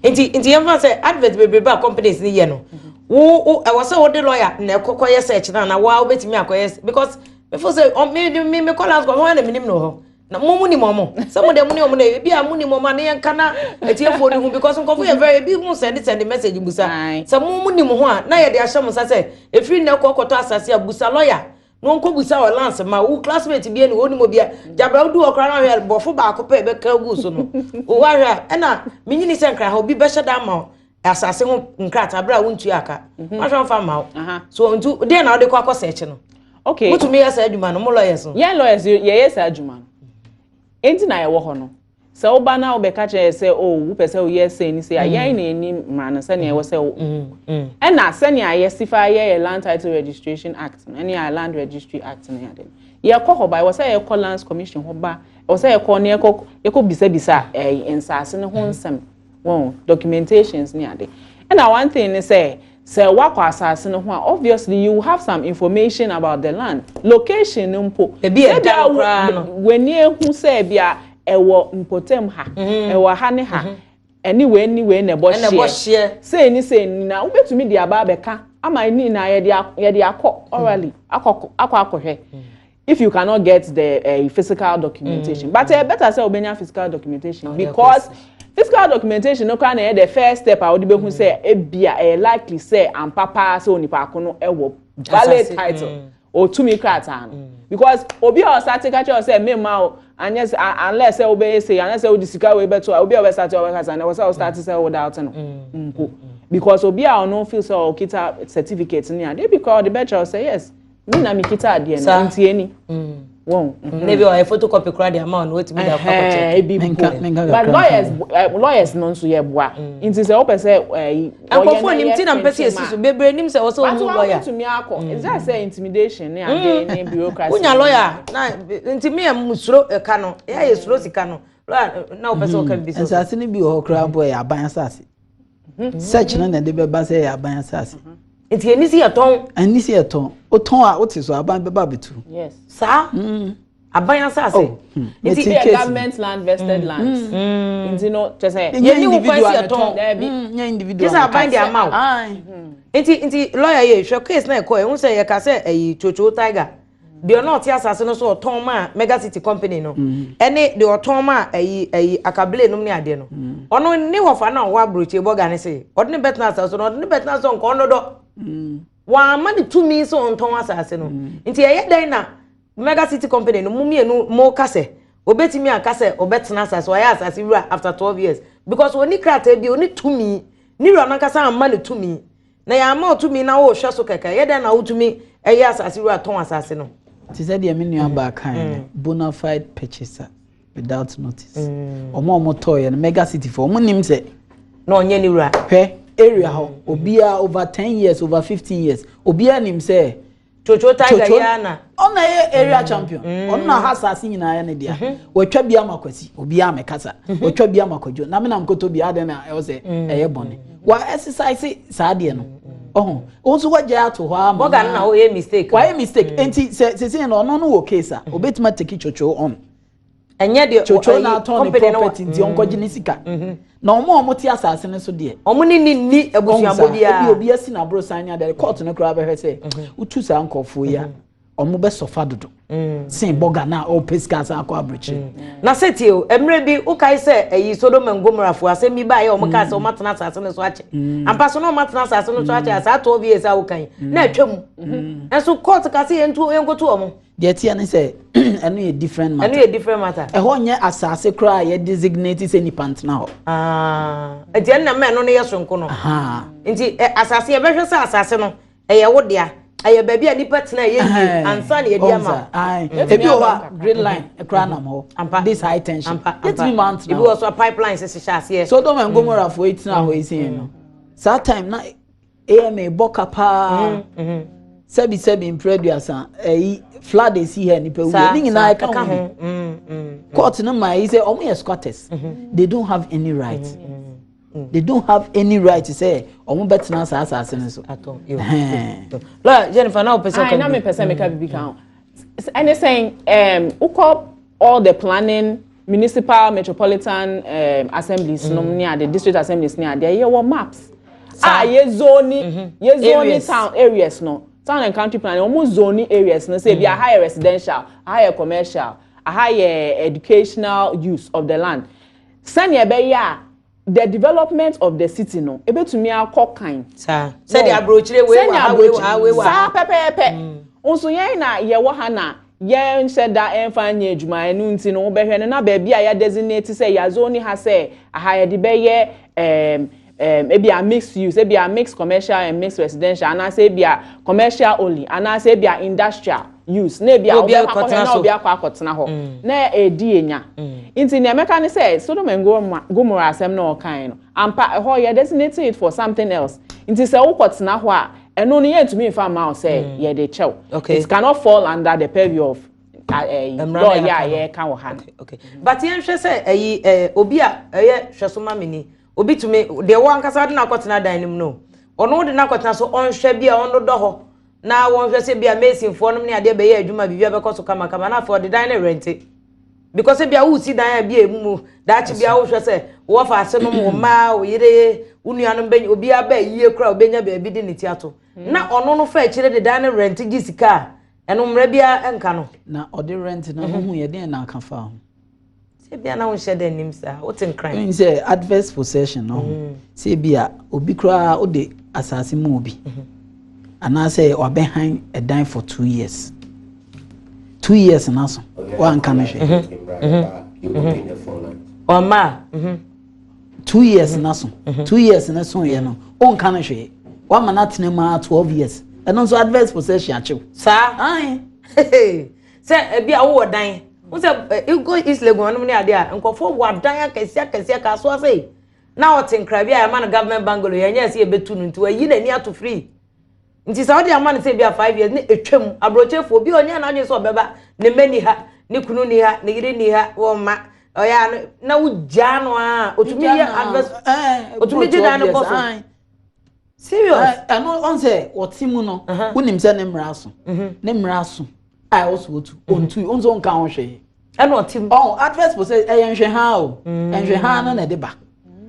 Nti yɛmfa sɛ advert bebrebe a companies ni yɛ no, wo ɛwɔ sɛ wode lawyer na ɛkɔkɔ yɛ search na wa wobɛtumi akɔyɛ, because mefo sɛ me kɔ last wɔn na menim no hɔ na mo mu nim ɔmo sɛ mo de mo ne ɔmo na ebi a mo nim ɔmo a ne yɛn ka na etiefoɔ ne ho, because nkɔfo yɛ very ebi mo send message busa sɛ mo mu nim ho a, na yɛde ahyɛ mo nsa sɛ efiri na ɛkɔ kɔtɔ asase a, busa lawyer na wɔn kɔ busa wɔ lands ma wo classmate bi ɛni wɔn nim obi a jabra wodu hɔ koraa na ɔhwɛ bɔfo baako pɛ ɛbɛka gu so no owó ahwɛ a, ɛna menyini sɛ nkra ha obi bɛhyɛ da ama asase ho nkrataa abere a wontua aka wahwɛ nfa ma wo so. Ntu deɛ na wɔde kɔ akɔ sɛɛkyi no? Wotumi yɛ saa adwuma no, mo lawyers no? Yɛn lawyers, yɛyɛ saa adwuma no. Enti na yɛwɔ hɔ no, sɛ woba na wobɛka kyerɛ yɛ sɛ o wopɛ sɛ woyɛ sɛ ni sɛ a, yɛn na yɛnim mmara no sɛnea ɛwɔ sɛ wo ɛna sɛnea yɛsi fa yɛ yɛ Land Title Registration Act no ɛne yɛ Land Registry Act no. Yɛade no, yɛkɔ hɔ ba, ɛwɔ sɛ yɛkɔ Lands Commission hɔ ba, ɛwɔ sɛ yɛkɔ ne yɛkɔ bisabisa nsaase no ho nsɛm, wɔn documentations ne ade. Ɛna one thing ne sɛ wakɔ asase no ho a, obviously you will have some information about the land location no mpo. Ebi ɛda no koraa no. W'ani ehu sɛ ebi a ɛwɔ mpɔtam ha, ɛwɔ ha ne ha, ɛne wei ne wei na ɛbɔ hyeɛ sei ne sei na wobɛtumi de aba abɛka ama ne nyinaa yɛde akɔ orally akɔ akɔhwɛ if you cannot get the physical documentation. But better sɛ wobɛnya physical documentation, because physical documentation no koraa na ɛyɛ the first step a wode bɛhu sɛ ebia ɛyɛ likely sɛ ampa paa sɛ onipa ko no ɛwɔ valid title, otumi krataa no, because obi a ɔsate ka kyerɛ sɛ mema o, anyɛ sɛ unless sɛ wobɛyɛ sei, anyɛ sɛ wode sika wei bɛto a, obi a ɔbɛsate ɔbɛkasa na ɛwɔ sɛ ɔstart sɛ wo doubt no mpo, because obi a ɔno feel sɛ ɔkita certificate ne adeɛ bi koraa ɔde bɛkyerɛ sɛ yes, mi na mi kita adeɛ no, nti eni wɔn. Ne bi ɔyɛ photocopy koraa de ama ɔno, wotumi de akɔ akɔkyɛ. Ebi po, but lawyers no nso yɛ boa, nti sɛ wopɛ sɛ ɛyi. Nkɔfoɔ nim ti na mpɛ sɛ esi so bebree nim sɛ wɔsɛ wɔn lawyer. But wɔn tumi akɔ, it's just sɛ intimidation ne ade ne bureaucracy. Wonya lawyer na nti mi yɛ musuro ɛka no, yɛ suro sika no. Lawyer, na wopɛ sɛ ɔka bi so. Nsase no bi wɔ hɔ koraa mpo, ɛyɛ aban asase. Search no na ɛde bɛba sɛ ɛyɛ aban asase. Nti ɛni si yɛ tɔn. Ɛni si yɛ tɔn. O tɔn a wote so, aban bɛba abɛtu. Saa aban asase. Oh, nti yɛ government land, vested lands, nti no kyɛ sɛ. Yɛ ni wo kwan si yɛ tɔn. Nyɛ individual. Kyɛ sɛ aban de ama wo. Nti lawyer, yɛ hwɛ case na ɛkɔ ɛho sɛ yɛka sɛ ɛyi Chocho Tiger deɛ ɔno ɔte asase no so ɔtɔn ma Mega City company no, ɛne deɛ ɔtɔn ma ɛyi akabile nom ne adeɛ no, ɔno ne wɔfa na ɔwɔ aburokye bɔga ne se ɔde ne bɛtena asase no, ɔde ne bɛtena so nkɔ ɔno dɔ wɔama ne tumi sɛ ɔntɔn asase no. Nti ɛyɛ dɛn na Mega City company no mu mmienu mo ka sɛ Obetumi aka sɛ ɔbɛtena asase, ɔyɛ asase wura after 12 years because oni krataa bi, oni tumi ne wura nankasa ama ne tumi na yɛn ama tumi na wɔrehwɛ so kɛkɛ yɛ dɛn na wotumi ɛyɛ asase wura tɔn asase no? Te sɛ deɛ me nua baa kan no, bona fide purchaser without notice. Ɔmo a ɔmo tɔɔ yɛ no, Mega City fo, ɔmo nim sɛ na ɔnyɛ ne wura. Hwɛ, area hɔ obiara, over 10 years, over 15 years, obiara nim sɛ Chocho Tiger yi ana. Ɔna yɛ area champion. Ɔno na ha asase nyinaa yɛ ne dea. Wɔatwa bi ama Kwasi, obiara mɛkasa. Wɔatwa bi ama Kwadwo na menam koto bi adan na ɛwɔ sɛ ɛyɛ bɔne wa exercise saa adeɛ no. Ɔho wɔn nso wɔgya ato hɔ ama. Bɔga no na ɔyɛ mistake. Wayɛ mistake, nti sɛ sese no, ɔno no wɔ case a obetuma take Chocho on. Ɛnyɛ deɛ Chocho na atɔn ne property, nti ɔnkɔgye ne sika. Na ɔmo a ɔmo te asase no so deɛ, ɔmo ne ni abusuabɔ biara. Obi asi n'aborosan ne adeɛ, court no koraa bɛhwɛ sɛ wotu saa nkɔfoɔ yi a, ɔmo bɛ sɔfa dodo sen bɔga na ɔpɛ sika asan akɔ aburokyire. Na sɛ tie o, mmerɛ bi wokae sɛ ɛyi Sodom and Gomorrah fo asɛm bi baayɛ, ɔmo kaa sɛ ɔmo atena asase no so akyɛ. Ampa so na ɔmo atena asase no so akyɛ saa 12 years a wokan na atwa mu, nso court ka sɛ yɛntu, yɛnkoto ɔmo. Deɛ teɛ ne sɛ ɛno yɛ different matter. Ɛno yɛ different matter. Ɛhɔ nyɛ asase koraa a yɛ designate sɛ nipa ntena hɔ. Nti ɛnna mɛ ɛno no yɛ sonko no. Nti asase, yɛbɛhwɛ sɛ asase no ɛyɛ wo dea, ɛyɛ baabi a nipa tena ɛyɛ yie ansa na yɛde ama. Ebi wɔ hɔ a grid line koraa nam hɔ, this high tension, yɛtumi ma ntena. Ebi wɔ so a pipeline sisi hyɛ aseɛ. Sodom and Gomorrah fo yi tena hɔ yi sin no, saa time na ama bɔ ka paa, sɛbi sɛbi mpere 30, ɛyi flood esi ha, nipa wu, ne nyinaa ɛka ho bi. Court no maa yi sɛ ɔmo yɛ squatters, they don't have any right. They don't have any right sɛ ɔmo bɛtena saa asase no so. Lawyer Jennifer, na o pɛ sɛ ɔka bi. Na mi pɛ sɛ mi ka bibi kan ho. Ɛne sɛn, wokɔ all the planning, municipal, metropolitan assemblies nom ne ade, district assemblies ne ade, yɛ wɔ maps a yɛ zone town areas no. Town and country planning, wɔn zone areas no sɛ ebi aha yɛ residential, aha yɛ commercial, aha yɛ educational use of the land, sɛnea ɛbɛyɛ a the development of the city no ebetumi akɔ kan. Saa sɛdeɛ aburokyire wei wɔ ha, wei wɔ ha, wei wɔ ha. Saa pɛpɛɛpɛ. Nso yɛn na yɛwɔ ha na yɛn hyɛ da ɛnfa nyɛ adwuma. Ɛnu nti no, wobɛhwɛ no na baabi a yɛ designate sɛ yɛazone ha sɛ aha yɛde bɛyɛ ebi a mixed use, ebi a mixed commercial and mixed residential, anaasɛ ebi a commercial only, anaasɛ ebi a industrial use, na ebi a obi akɔhwɛ na obi akɔ akɔtena hɔ na edi enya. Nti nea mɛka ne sɛ Sodom and Gomorrah asɛm na ɔkan no, ampa, ɛhɔ yɛ designate it for something else, nti sɛ wokɔtena hɔ a, ɛno no yɛntumi nfa ma wo sɛ yɛde kyɛw. It cannot fall under the purview of law yɛ a yɛka wɔ ha no. But yɛnhwɛ sɛ ɛyi obi a ɛyɛ hwɛso ma mi ni, obi tumi deɛ wɔn ankasa de n'akɔtena dan no mu no, ɔno de n'akɔtena so, ɔnhwɛ bi a ɔno dɔ hɔ na wɔnhwɛ sɛ bi a masonfoɔ nom ne adeɛ bɛyɛ adwuma, biribi abɛkɔ so kamakama, na afei ɔde dan no rent, because bi a wosi dan a bi a emu mu daakye bi a wohwɛ sɛ wɔfa ase nom, wo mmaa, wo yere, wo nuanom bɛ obiara bɛ yie kora, obɛnya baabi de ne ti ato, na ɔno no fa akyire de dan no rent gye sika a, ɛno mmerɛ biara nka no. Na ɔde rent na ɔho yɛ den na aka fa ho. Sɛ bia na wonhyɛ dɛ nim saa, wote Nkran. N sɛ adverse possession no ho, sɛ bi a obi koraa wode asase mu obi anaasɛ wabɛhan ɛdan for 2 years, 2 years na so wanka no hwɛ. Ɔma. 2 years na so, 2 years na so yɛ no, ɔnka no hwee, wama no atena mu a 12 years, ɛno nso adverse possession akyew. Saa sɛ ebi a wowɔ dan n sɛ ego East Legon ɔnom ne adeɛ a nkɔfoɔ wɔ adan akɛseɛ akɛseɛ ka so ase na ɔte Nkra bi a yɛma no government bungalow, yɛnyɛ sɛ yɛbɛtu no, nti wayi n'ani ato free. Nti sɛ ɔde ama no sɛ bi a 5 years ne etwam, aburokyefoɔ bi a ɔnyɛ n'adwene sɛ ɔbɛba, ne mma ni ha, ne kunu ni ha, ne yere ni ha, wɔn mma ɔyɛ ano na wogyaa no a, otumi yɛ adverse, otumi gye dan no bɔ so. Serious. Ɛno ɔn sɛ ɔte mu no, wonim sɛ ne mmara so, ne mmara so a ɛwɔ so otu ontu ɔnso nka ho hwee. Ɛna ɔte mu. Ɔn adverse possession ɛyɛ nhwɛ ha o, nhwɛ ha no na ɛde ba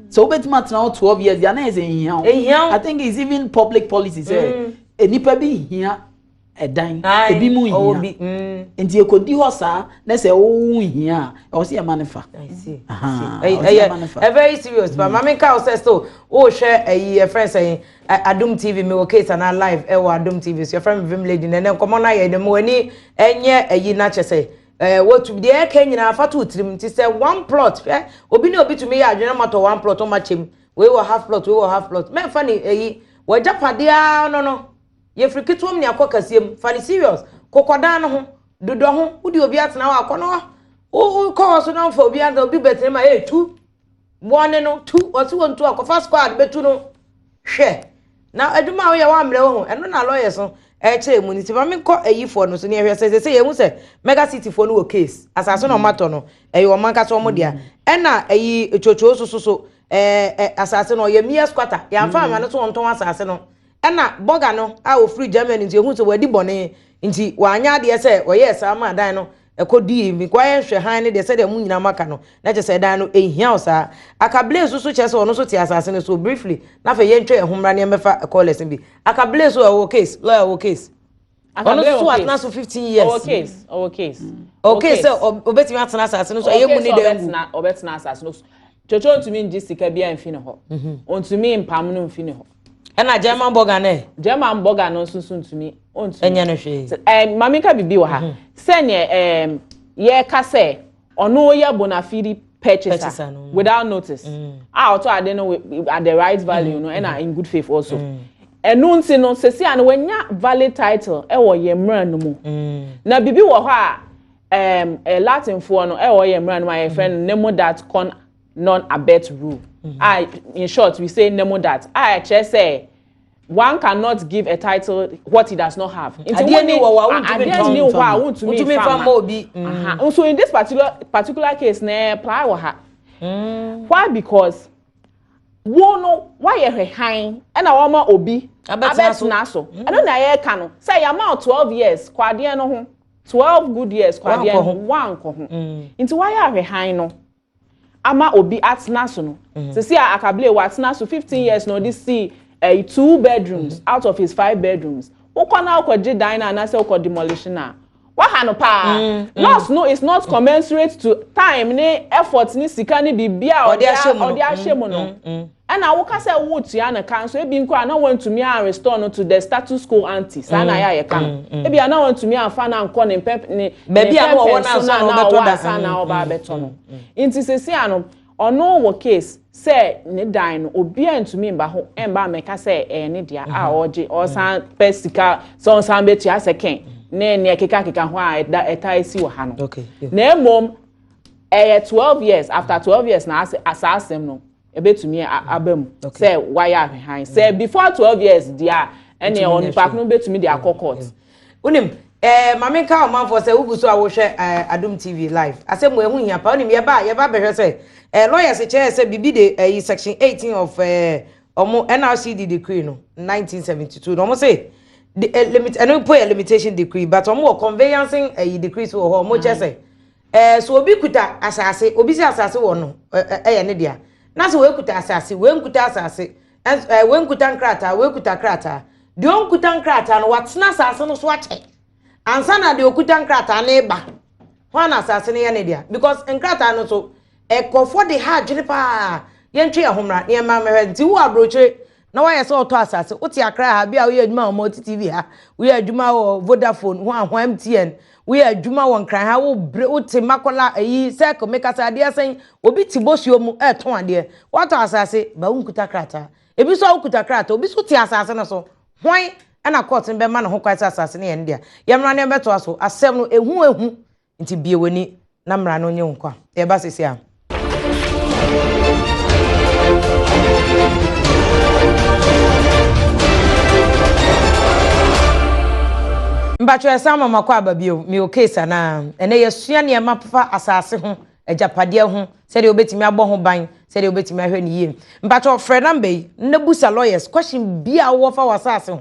so wobɛtumi atena hɔ 12 years deɛ anayɛ sɛ nhia wo. Ehia wo. I think it's even public policy sɛ nipa bi hia ɛdan, ebi mu ɔwɔ hia bi. Nti ekodi hɔ saa na sɛ wowu hia a, ɛwɔ sɛ yɛma ne fa. I see. Aha, ɛyɛ ɛwɔ sɛ yɛma ne fa. Ɛyɛ very serious, but maame nka wo sɛ still wohwɛ ɛyi yɛfrɛ sɛ Adum TV, mi wɔ case ana live ɛwɔ Adum TV so. Yɛfrɛ mi Vim Lady na ɛnɛ nkɔmɔ no ayɛ dɛm wɔ ani ɛnyɛ ɛyi n'akyɛ sɛ Wɔtu deɛ ɛka nyinaa fa to tirim. Nti sɛ one plot, hwɛ, obi ne obi tumi yɛ adwene ma tɔ one plot, ɔma kyɛm, wei wɔ half plot, wei wɔ half plot, mɛnfa ne ɛyi wɔagyapadeɛ no yɛfiri ketewa mu ne akɔ kɛseɛ mu. Fa ne serious, kokɔdan no ho dodɔ ho, wode obi atena hɔ akɔ no, wokɔ hɔ so na mfa obi atena, obi bɛtena mu a, ɛyɛ tu bɔne no tu, ɔsi wɔn tu akɔfa squad bɛtu no. Hwɛ na adwuma a woyɛ wɔammerɛ wɔ ho. Ɛno na lawyers no ɛkyerɛ mu. Nti maame nkɔ ayifoɔ no so ne ɛhwɛ sɛ yɛhu sɛ Mega City foɔ no wɔ case, asase na ɔmo atɔ no ɛyɛ ɔmo ankasa ɔmo dea, ɛna ɛyi twotwo so ɛɛ ɛ asase no ɔyɛ mere squatter, yɛnfa ama no so wɔntɔn asase no. Ɛna bɔga no a ofiri Germany, nti ehu sɛ wɔadi bɔne, nti wanya adeɛ sɛ ɔyɛ saa ma dan no ɛkɔ di mi kɔ ayɛ nhwɛ han ne deɛ, sɛdeɛ mu nyinaa maka no na kyerɛ sɛ dan no ehia wo saa. Akabile nso so kyerɛ sɛ ɔno nso te asase no so. Briefly, na afei yɛntwa yɛn ho mmra ne yɛmmɛfa callers bi. Akabile so ɛwɔ case, lawyer wɔ case, ɔno nso so atena so 15 years. Ɔwɔ case, ɔwɔ case. Ɔwɔ case sɛ ɔbɛtumi atena asase no so, ɛyɛ mu ne dan gu. Ɔbɛtena asase no so. Twotwo ntumi ngye sika bi mfi ne hɔ, ntumi mpam no mfi ne hɔ. Ɛna German bɔga ne. German bɔga no nso so ntumi, ntumi. Ɛnyɛ no hwee. Maame ka bibi wɔ ha sɛnea yɛka sɛ ɔno yɛ bona fide purchaser, purchaser no. Without notice a ɔtɔ ade no at the right value no, ɛna in good faith also. Ɛnu nti no, sisi a no wɔnya valid title ɛwɔ yɛn mmerɛ no mu. Na bibi wɔ hɔ a Latinfoɔ no ɛwɔ yɛn mmerɛ no mu a yɛfrɛ no nemo dat quod non habet rule, a in short we say nemo dat, a ɛkyerɛ sɛ one cannot give a title what he does not have. Nti adeɛ ni wɔ hɔ a wontumi adeɛ ni wɔ hɔ a wontumi wontumi nfa ma obi. Nso in this particular case na apply wɔ ha. Why? Because wo no wayɛ hwɛ ɛna wɔma obi abɛtena so. Ɛno na yɛreka no sɛ yɛama wo 12 years kɔ adeɛ no ho, 12 good years kɔ adeɛ no ho, wankɔ ho. Nti wayɛ ahwɛhan no ama obi atena so no, sisi a akabile watena so 15 years na ɔde si two bedrooms out of his five bedrooms. Wokɔ na wokɔ dan na anaasɛ wokɔ demolition a, waha no paa. Loss no is not commensurate to time ne effort ne sika ne biribi a ɔde ahyɛ mu no. Ɛna woka sɛ wotua ne ka nso, ebi nko a na wɔntumi a restore no to the status quo ante saa na ayɛ a yɛka no, ebi a na wɔntumi amfa na nkɔ ne mpɛ ne baabi a na wɔwɔ so na na ɔwɔ asa na ɔba abɛtɔ no. Nti sisi ano ɔno wɔ case sɛ ne dan no obiara ntumi mba ho mba amɛka sɛ ɛyɛ ne dea a ɔgye ɔsan pɛ sika sɛ ɔsan bɛtua sɛkɛn ne nea keka ho a ɛda ɛta esi wɔ ha no. Na emom ɛyɛ 12 years, after 12 years na ase asa asɛm no ebetumi aba mu sɛ wayɛ ahwɛhan. Sɛ before 12 years deɛ a, ɛnea onipa no betumi de akɔ court. Wonim maame nka ɔmanfoɔ sɛ wogu so a wohwɛ Adom TV live, asɛm wo ɛho hia pa. Wonim yɛba bɛhwɛ sɛ lawyers kyerɛ sɛ biribi de ɛyi section 18 of ɔmo NRCD decree no 1972 na ɔmo sɛ the limit, ɛno po yɛ limitation decree, but ɔmo wɔ conveyancing ɛyi decree so wɔ hɔ. Ɔmo kyerɛ sɛ so obi kuta asase, obi si asase wɔ no ɛyɛ ne dea, na sɛ wei kuta asase, wei nkuta asase, wei nkuta nkrataa, wei kuta krataa, deɛ ɔnkuta nkrataa no watena asase no so akyɛ ansa na deɛ okuta nkrataa no ba hɔ na asase no yɛ ne dea, because nkrataa no so ɛkɔfoɔ de ha adwene paa. Yɛntwe yɛn ho mmra nneɛma mɛhwɛ. Nti wo aburokyire na wayɛ sɛ ɔtɔ asase, wote Akra ha bi a, woyɛ adwuma wɔ Multi TV ha, woyɛ adwuma wɔ Vodafone ho ahoa, MTN, woyɛ adwuma wɔ Nkran ha, wobre wote Makola ayi circle, mekasa adeɛ sɛn, obi te bosuo mu ɛɛtɔn adeɛ, watɔ asase ba wonkuta krataa, ebi nso a wokuta krataa, obi nso te asase no so, hwan ɛna court no bɛma ne ho kwan sɛ asase no yɛ ne dea? Yɛmmra ne yɛbɛtoa so. Asɛm no ehu ehu, nti bie w'ani na mmara no nye wo nkwa. Yɛba sisi a. Mpatwa ɛsan mama kɔ aba bio. Mi o case anaa ɛnɛ yɛsua nneɛma fa asase ho, agyapadeɛ ho, sɛdeɛ wobɛtumi abɔ ho ban, sɛdeɛ wobɛtumi ahwɛ ne yie. Mpatwa ɔfrɛ number yi na busa lawyers question bi a wowɔ fa w'asase ho,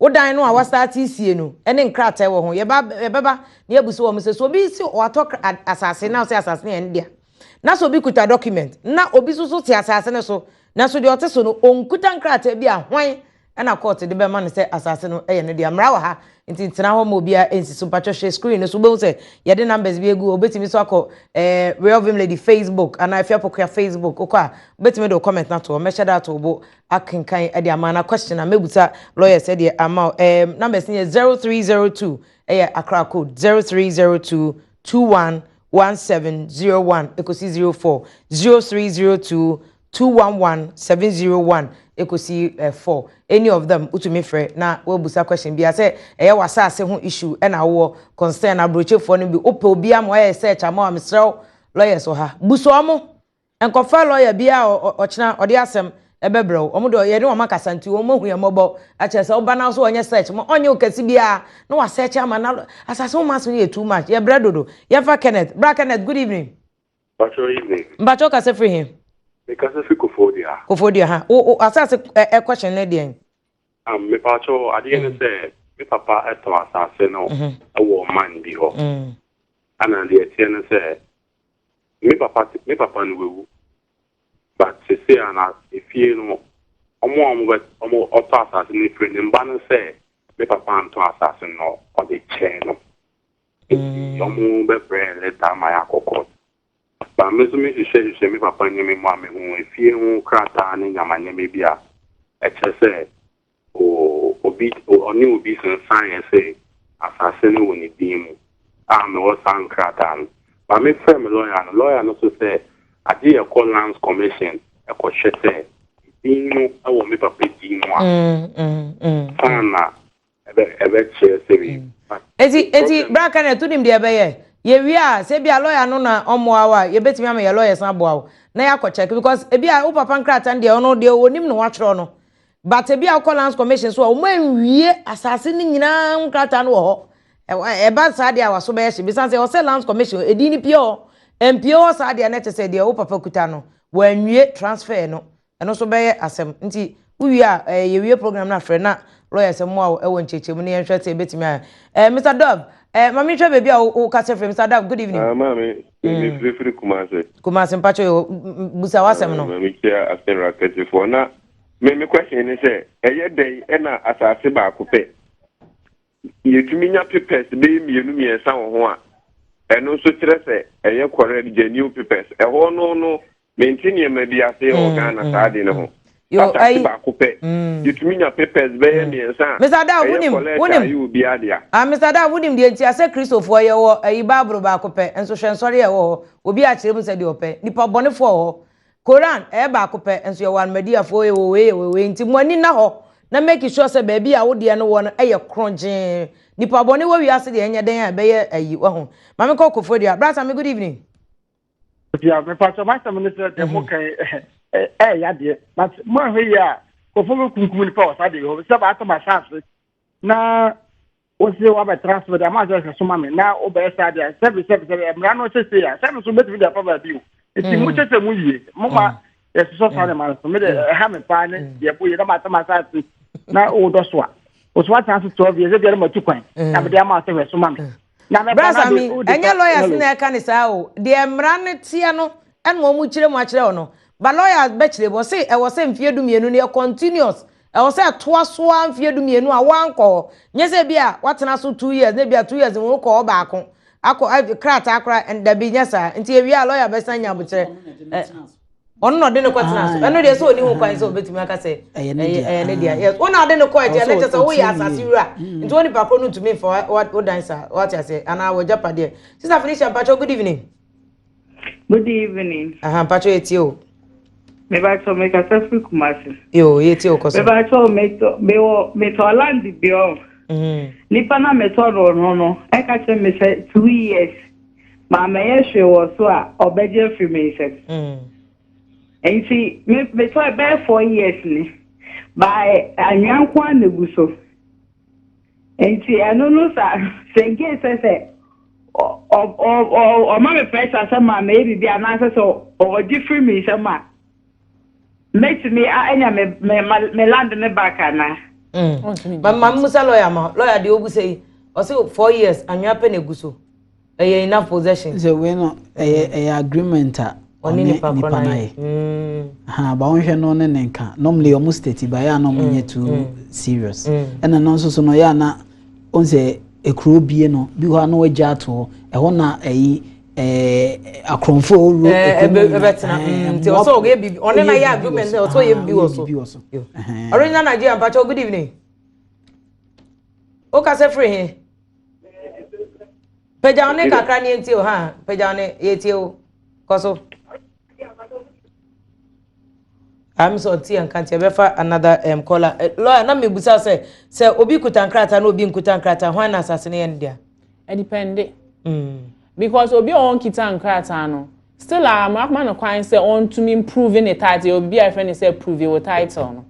wodan no a wasate sie no ɛne nkrataa wɔ ho. Yɛba yɛbɛba na yɛbusa wɔn sɛ so obi si watɔ asase na ɔsɛ asase no yɛ ne dea, na sɛ obi kuta document na obi nso so te asase no so, na so deɛ ɔte so no ɔnkuta nkrataa bi a, hwan ɛna court de bɛma no sɛ asase no ɛyɛ ne dea? Mmara wɔ ha, nti ntena hɔ ma obiara nsi so. Mpatwɔ hwɛ screen no so, wobɛhu sɛ yɛde numbers bi egu. Obetumi so akɔ Real Vim Lady Facebook anaa Afia Pokua Facebook. Wokɔ a, wobɛtumi de wo comment na to hɔ, mɛhyɛ da ato bo akenkan ɛde ama na question a mɛbusa lawyers ɛde ama wo. Numbers no yɛ 0302, ɛyɛ Accra code, 0302. 21 1701 ekosi 04 0302 211 701 ekosi 4. Any of them wotumi frɛ na wabusa question bi asɛ ɛyɛ w'asase ho issue, ɛna wowɔ concern aburokyefoɔ no bi, wopɛ obi ama ɔyɛ search ama wa, mesrɛw, lawyers wɔ ha, busa ɔmo. Nkɔfa lawyer bi a ɔkyena ɔde asɛm ɛbɛbrɛ wo. Ɔmo de yɛne wɔn akasa nti wɔn ahu yɛn mmɔbɔ akyerɛ sɛ ɔba na so ɔnyɛ search mo, ɔnyɛ o kɛse biara na wa search ama na asase ho ma so yɛ too much. Yɛbrɛ dodo. Yɛmfa Kenneth. Bra Kenneth, good evening. Mpacho, evening. Mpacho, kasa firi he? Mekasa fi Koforidua. Koforidua ha. Wo asase ɛ question ne deɛn? Mepacho, adeɛ ne sɛ me papa ɛtɔ asase no ɛwɔ man bi hɔ. Ana deɛ ɛteɛ ne sɛ me papa no wawu. But sese a na efie no, ɔmo a ɔmo bɛ ɔmo ɔtɔ asase no efiri ne mba no sɛ me papa antɔ asase no, ɔde kyɛn no. Nti ɔmo bɛbrɛ letter ama yɛ akɔ court. Ba me nso mehwehwɛ hwehwɛ me papa nneɛma mu a, mehu efie ho krataa ne nyama nneɛma bi a ɛkyerɛ sɛ o obi ɔne obi sensan yɛ sɛ asase no wɔ ne din mu a mewɔ saa nkrataa no. Ba mefrɛ me lawyer no, lawyer no so sɛ agye yɛ kɔ Lands Commission ɛkɔhwɛ sɛ din no ɛwɔ me papa din mu a saa na ɛbɛkyerɛ sɛ wei. Eti bra Kenneth, tunim deɛ ɛbɛyɛ, yɛwie a, sɛ bi a lawyer no na ɔmmoa wo a, yɛbɛtumi ama yɛ lawyers aboa wo na yɛakɔ check, because ebi a wo papa nkrataa no deɛ, ɔno deɛ onim na watwerɛ no, but ebi a wokɔ Lands Commission so a, wɔn anwie asase no nyinaa nkrataa no wɔ hɔ. Ɛba saa deɛ a, waso bɛyɛ hye bisan sɛ ɔsɛ Lands Commission edin ni pie hɔ, mpie hɔ saa deɛ, n'ɛkyɛ sɛ deɛ wo papa kuta no, wɔanwie transfer no, ɛno nso bɛyɛ asɛm. Nti wowie a, yɛwie program no, afrɛ na lawyers mmoa wo ɛwɔ nkyɛnkyɛn mu na yɛnhwɛ sɛ ebɛtumi ayɛ. Mr Dove, maame, hwɛ baabi a wo kasa firi. Mr Dove, good evening. Ah, maame, me firifiri Kumase. Kumase, mpakyɛ yɛ busa w'asɛm no. Maame, kyia asɛm akɛsefoɔ na me question ne sɛ, ɛyɛ dɛn ɛna asase baako pɛ yɛtumi nya papers bɛyɛ mmienu mmiɛnsa wɔ ho a, ɛno nso kyerɛ sɛ ɛyɛ correct, genuine papers? Ɛhɔ no mente nneɛma bi ase wɔ Ghana saa de ne ho. Asase baako pɛ yɛtumi nya papers bɛyɛ mmiɛnsa a Mr. Dove, ɛyɛ wonim correct a wonim ɛyɛ obiara dea. Ah, Mr. Dove, wonim deɛ nti asɛ Kristofoɔ yɛwɔ ayi Baaburo baako pɛ, nso hwɛ nsɔre a ɛwɔ hɔ, obi akyerɛ mu sɛ deɛ ɔpɛ, nipa bɔnefoɔ wɔ hɔ. Koran ɛyɛ baako pɛ, nso yɛwɔ Ahmadiyyafoɔ, yɛwɔ wei, yɛwɔ wei. Nti mo ani na hɔ na make sure sɛ baabi a wodeɛ no wɔ no ɛyɛ korɔgyee. Nipa bɔne wɔ wiase deɛ, ɛnyɛ den a ɛbɛyɛ ayi wɔ ho. Maame, kɔ Koforidua. Brasa me, good evening. Yeah, mepatɔ m'asɛm ne sɛ deɛ mo kan ɛyɛ yadeɛ, but mo ahwɛ yi a, kɔfɔ bɛ kunkum nipa wɔ saa deɛ hɔ sɛ baatɔ ma asase na wosi wabɛtena so de ama sɛ ɛhwɛ so ma me na wobɛyɛ saa deɛ, sɛbi sɛbi sɛbi, mmara no sese a sɛbi so bɛtumi de afa baabi o. Nti mo kyɛ sɛ mo yie mo ma yɛsosɔ saa de ma no so. Me de, ɛha me paa ne deɛ bo yie na maatɔ ma asase na wodɔ so a woso watena so 12 years, ebi ma tu kwan na mede ama sɛ hwɛ so ma me na mɛba na Brasa de mi wode ɛnyɛ lawyers hello. Na ɛka ne saa o deɛ, mmara no teɛ no ɛna wɔn kyerɛ mu akyerɛ wo no, ba lawyers bɛkyerɛ mu, ɔse ɛwɔ sɛ mfie 12 no yɛ continuous, ɛwɔ sɛ ɛtoa soa mfie 12 a wankɔ hɔ. Nyɛ sɛ bi a watena so 2 years na bi a 2 years wɔn kɔ hɔ baako akɔ krataa kora, dabi, nyɛ saa. Nti ewia a, lawyer bɛsan nya abokyerɛ ɛ ɔno na ɔde ne kɔ tena so. Ɛno deɛ, sɛ ɔni ho kwan sɛ ɔbɛtumi aka sɛ Ɛyɛ ne dea. Ɛyɛ ne dea, yes, wɔn na ɔde ne kɔ ɛkyɛ Ɔsɛ ɛno kyɛ sɛ woyɛ ɔtie ne asase yie. wura, nti wɔn nipa koro no ntumi nfa wo dan saa, wate ase, anaa wɔ gyapadeɛ. Sister Felicia, mpakyɛw, good evening. Good evening. Aha, mpakyɛw, yɛtie o. Mebatɔ, mekasa firi Kumasi. Yo, yɛtie o, kɔ so. Mebatɔ, metɔ mewɔ metɔ land bi ɔ. Nipa na metɔ no ɛka kyerɛ me sɛ 2 years maa mɛyɛ hwee wɔ so a, ɔbɛgye afiri me nsam. Nti me metɔ ɛbɛyɛ 4 years ni. Baa anwea nko ara na egu so. Nti ɛno no sa sɛ nke sɛ ɔ ɔ ɔ ɔma me pressure sɛ maa mɛyɛ biribi anaasɛ sɛ ɔgye firi me nsam a, mɛtumi anya me land ne back ana? Ma musa lawyer, ma lawyer deɛ obu sɛ yi, ɔsɛ 4 years anwea pɛ na egu so, ɛyɛ enough possession? Sɛ wei no ɛyɛ agreement a ɔne ɔne nipa nipa korɔ no no ayɛ. ayɛ. Ha ba wɔnhwɛ no ne ne nka, normally ɔmo state ba yɛ a na ɔmo nyɛ too serious. Ɛna no nso so no yɛ a na ɔn sɛ ekuro bie no bi hɔ a na wagya ato hɔ, ɛhɔ na ɛyi akorɔmfo a ɔwuro ɛɛ ekuro mu ɛbɛ nyinaa, ɛbɛtena. Nti mmoa ɔsɛ ɔyɛ bibi, ɔne na ɔyɛ yɛ biribi agreement wɔ sɛ so. ɔsɛ ɔyɛ Ah, bibi wɔ so. biribi wɔ so. Yo. Ɛhɛn. Original Nigeria, mpakyɛw, good evening. O kasa firi he? Pagya wo ne kakra ne yɛntie o ha pagya wo ne yɛtie o kɔ so. I'm so ɔte yɛn nka nti ɛbɛfa another um, caller. Uh, lawyer na mebusa sɛ sɛ obi kuta nkrataa na obi nkuta nkrataa hwan na asase no yɛ ne dea? Ɛdepende. Mm. Because obi a ɔnkita nkrataa no still a ama no kwan sɛ ɔntumi improve ne title obi a yɛfrɛ no sɛ prove wo title no.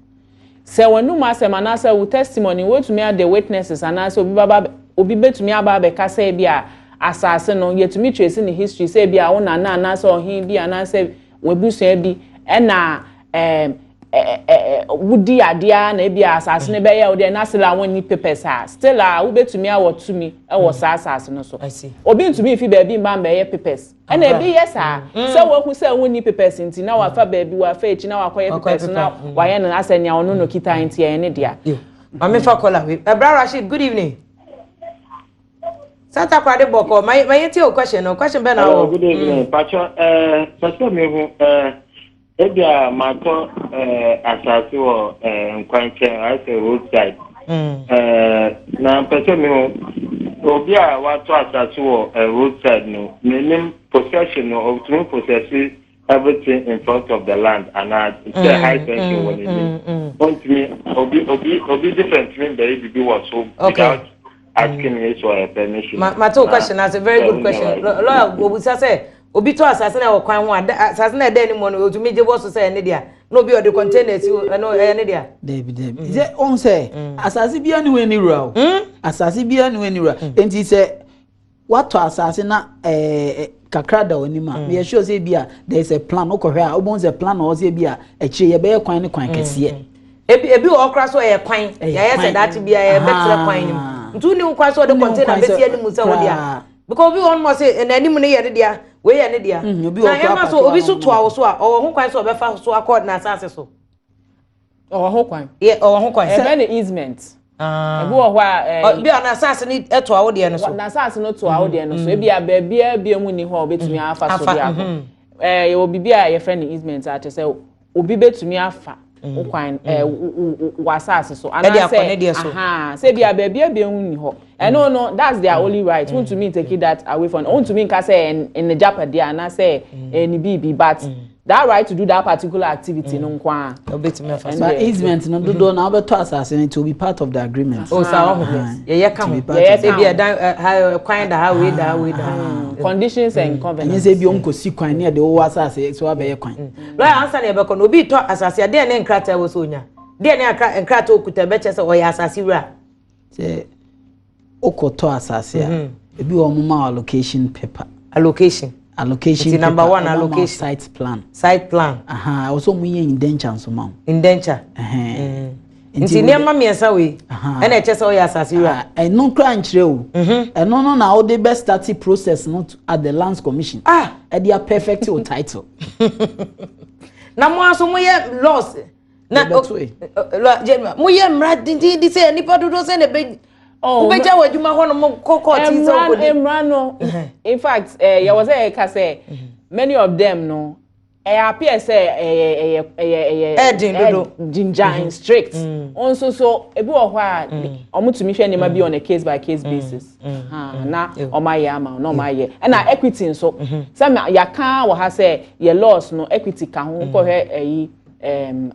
Sɛ w'anum asɛm anaasɛ wo testimony wotumi ade witnesses anaasɛ obi baba obi betumi aba abɛka sɛ ebi a asase no yɛtumi trace ne history sɛ ebi a wo nana anaasɛ ɔhen bi anaasɛ w'abusua bi ɛna ɛɛm ɛɛ wodi adeɛ na ebi a asase no bɛyɛ wo deɛ na still a wɔnni papers a still a wobɛtumi awɔ tumi ɛwɔ saa asase no so. Obi ntumi nfi baabi mba mbɛyɛ papers ɛna ebi yɛ saa sɛ wohu sɛ wonni papers nti na wafa baabi wafa akyi na wakɔyɛ papers na wayɛ no asɛ nea ɔno no kita nti ɛyɛ ne dea. Maame fa caller wei. Ɛbra Rashid, good evening. Santa Kwade bɔkɔ, ma ma yɛn ti o question no, question bɛn na wɔ. Good evening, Pacho. Ɛɛ pɛsɛ mi hu ɛɛ ebi a matɔ ɛɛ asase wɔ ɛɛ nkwankyɛn ayɛ sɛ roadside. Ɛɛ na pɛsɛ mi hu obi a watɔ asase wɔ ɛɛ roadside no, menim possession no, ɔtumi possess everything in front of the land ana sɛ high tension wɔ n'anim ɔntumi obi obi obi different mi bɛyɛ bibi wɔ so without asking his or her permission. Ma ma to question as a very good question. Lawyer obusa sɛ obi tɔ asase na ɛwɔ kwan ho a asase na ɛda anim no otumi gye bɔ so sɛ ɛne dea na obi ɔde container si ɛno ɛyɛ ne dea. Dabi dabi, sɛ ɔn sɛ asase bia ne wɔ ani wura o, asase bia ne wɔ ani wura, nti sɛ watɔ asase na ɛɛ kakra da w'anim a, yɛ sure sɛ bi a there is a plan. Wokɔhwɛ a wobɛhu sɛ plan na ɔwɔ sɛ bi a akyire yɛbɛyɛ kwan ne kwan kɛseɛ. Ebi wɔ ɔkora so ɛyɛ kwan yɛayɛ sɛ daakye bi a yɛbɛtrɛ kwan no mu nti wonni wo kwan sɛ ɔde container bɛsi anim sɛ wo dea because obi wɔ hɔ nom ɔse n'anim no yɛ ne dea, wei yɛ ne dea. Na ɛma so obi so toa wo so a ɔwɔ ho kwan sɛ ɔbɛfa so akɔ n'asase so. Ɔwɔ ho kwan. Yɛ ɔwɔ ho kwan. Ɛbɛ ne easement. Ebi wɔ hɔ a ɛɛ. Bi a n'asase no toa wo deɛ no so. N'asase no toa wo deɛ no so. Ebi a baabi a bi mu ni hɔ a obetumi afa so de akɔ. Ɛɛ yɛwɔ biribi a yɛfrɛ no easement a kyerɛ sɛ obi betumi afa wo kwan ɛɛ w'asase so anaasɛ ahaa sɛ ebi a baabi a bi mu ni hɔ ɛno no, that's their only right. Wontumi take that away from, wontumi nka sɛ ɛne gyapadeɛ anaasɛ ɛne biribi, but that right to do that particular activity no nko ara. Obetumi afa so. But easement no dodoɔ na wobɛtɔ asase no, it will be part of the agreement. O sa ɔho yɛyɛ ka ho ebi ɛdan ha kwan da ha, wei da ha, wei da ha. Conditions and covenants. Ɛnyɛ sɛ ebi ɔnkɔsi kwan ne yɛde wowɔ asase so abɛyɛ kwan. Lawyer, ansa na yɛbɛkɔ no, obi tɔ asase adeɛ ne nkrataa wɔ so onya deɛ ne nkrataa okuta bɛkyɛ sɛ ɔyɛ asase wura. Sɛ wokɔtɔ asase a, ebi wɔ ɔmo ma allocation paper. Allocation. Allocation paper, number one, allocation. Site plan. Site plan. Ɛwɔ sɛ ɔmo yɛ indenture nso ma wo. Indenture. Nti nneɛma mmiɛnsa wei ɛna ɛkyɛ sɛ ɔyɛ asase wura. Ɛno kora nkyerɛ o, ɛno no na wode bɛ start process no at the Lands Commission. Ah. Ɛde a perfect o title. Na mo aso mo yɛ laws na mo yɛ mmara dindindin sɛ nipa dodoɔ sɛ na ebe wobɛgya wɔ adwuma hɔ nom kɔ kɔɔte sɛ wokɔdi. Mmara no, in fact, yɛwɔ sɛ yɛka sɛ many of them no ɛyɛ appear sɛ ɛyɛ ɛɛdin dodo. Ginger strict nso so ebi wɔ hɔ a ɔmo tumi hwɛ nneɛma bi on a case by case basis na ɔmo ayɛ ama na ɔmo ayɛ. Ɛna equity nso sɛ yɛaka wɔ ha sɛ yɛ laws no, equity ka ho. Nkɔhwɛ ɛyi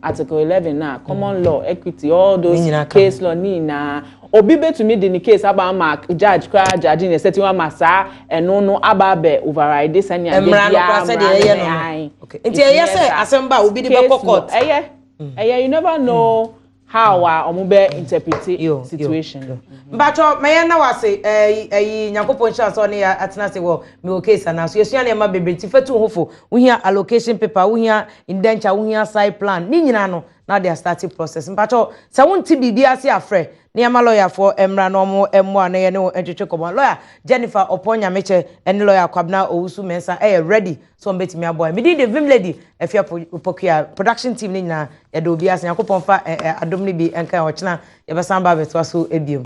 Article 11 na common law, equity, all those case law ne nyinaa, obi betumi de ne case aba ama judge koraa, judge ne sɛ ti wɔn ama saa ɛno no aba abɛ override sɛnea mmara no koraa sɛdeɛ ɛyɛ no. Nti ɛyɛ sɛ asɛm ba obi de bɛkɔ court. Ɛyɛ, you never know how a ɔmo bɛ interpret situation. Mpatwɔ mɛyɛ na wase ɛyi ɛyi Nyankopɔn nhyira sɛ ɔne yɛ atena ase wɔ mewɔ case ana so yɛsua nneɛma bebree. Ti fɛtu ho fo, wohia allocation paper, wohia indenture, wohia site plan ne nyinaa no na de start process. Mpatwɔ sɛ wonte biribi ase afrɛ nneɛma lɔyafoɔ mmra na ɔmo mmoa na yɛ ne wɔn ntwetwe kɔmɔ. Lawyer Jennifer Ɔpɔn Nyamekyɛ ɛne lawyer Kwabena Owusu Mensah ɛyɛ ready so wɔn bɛtumi aboa. Mi din de Vim Lady Efia Pokua. Production team ne nyinaa yɛde obi ase. Nyankopɔn fa ɛ adom ne bi nka. Ɔkyena yɛbɛsan ba abɛtoa so ebiem.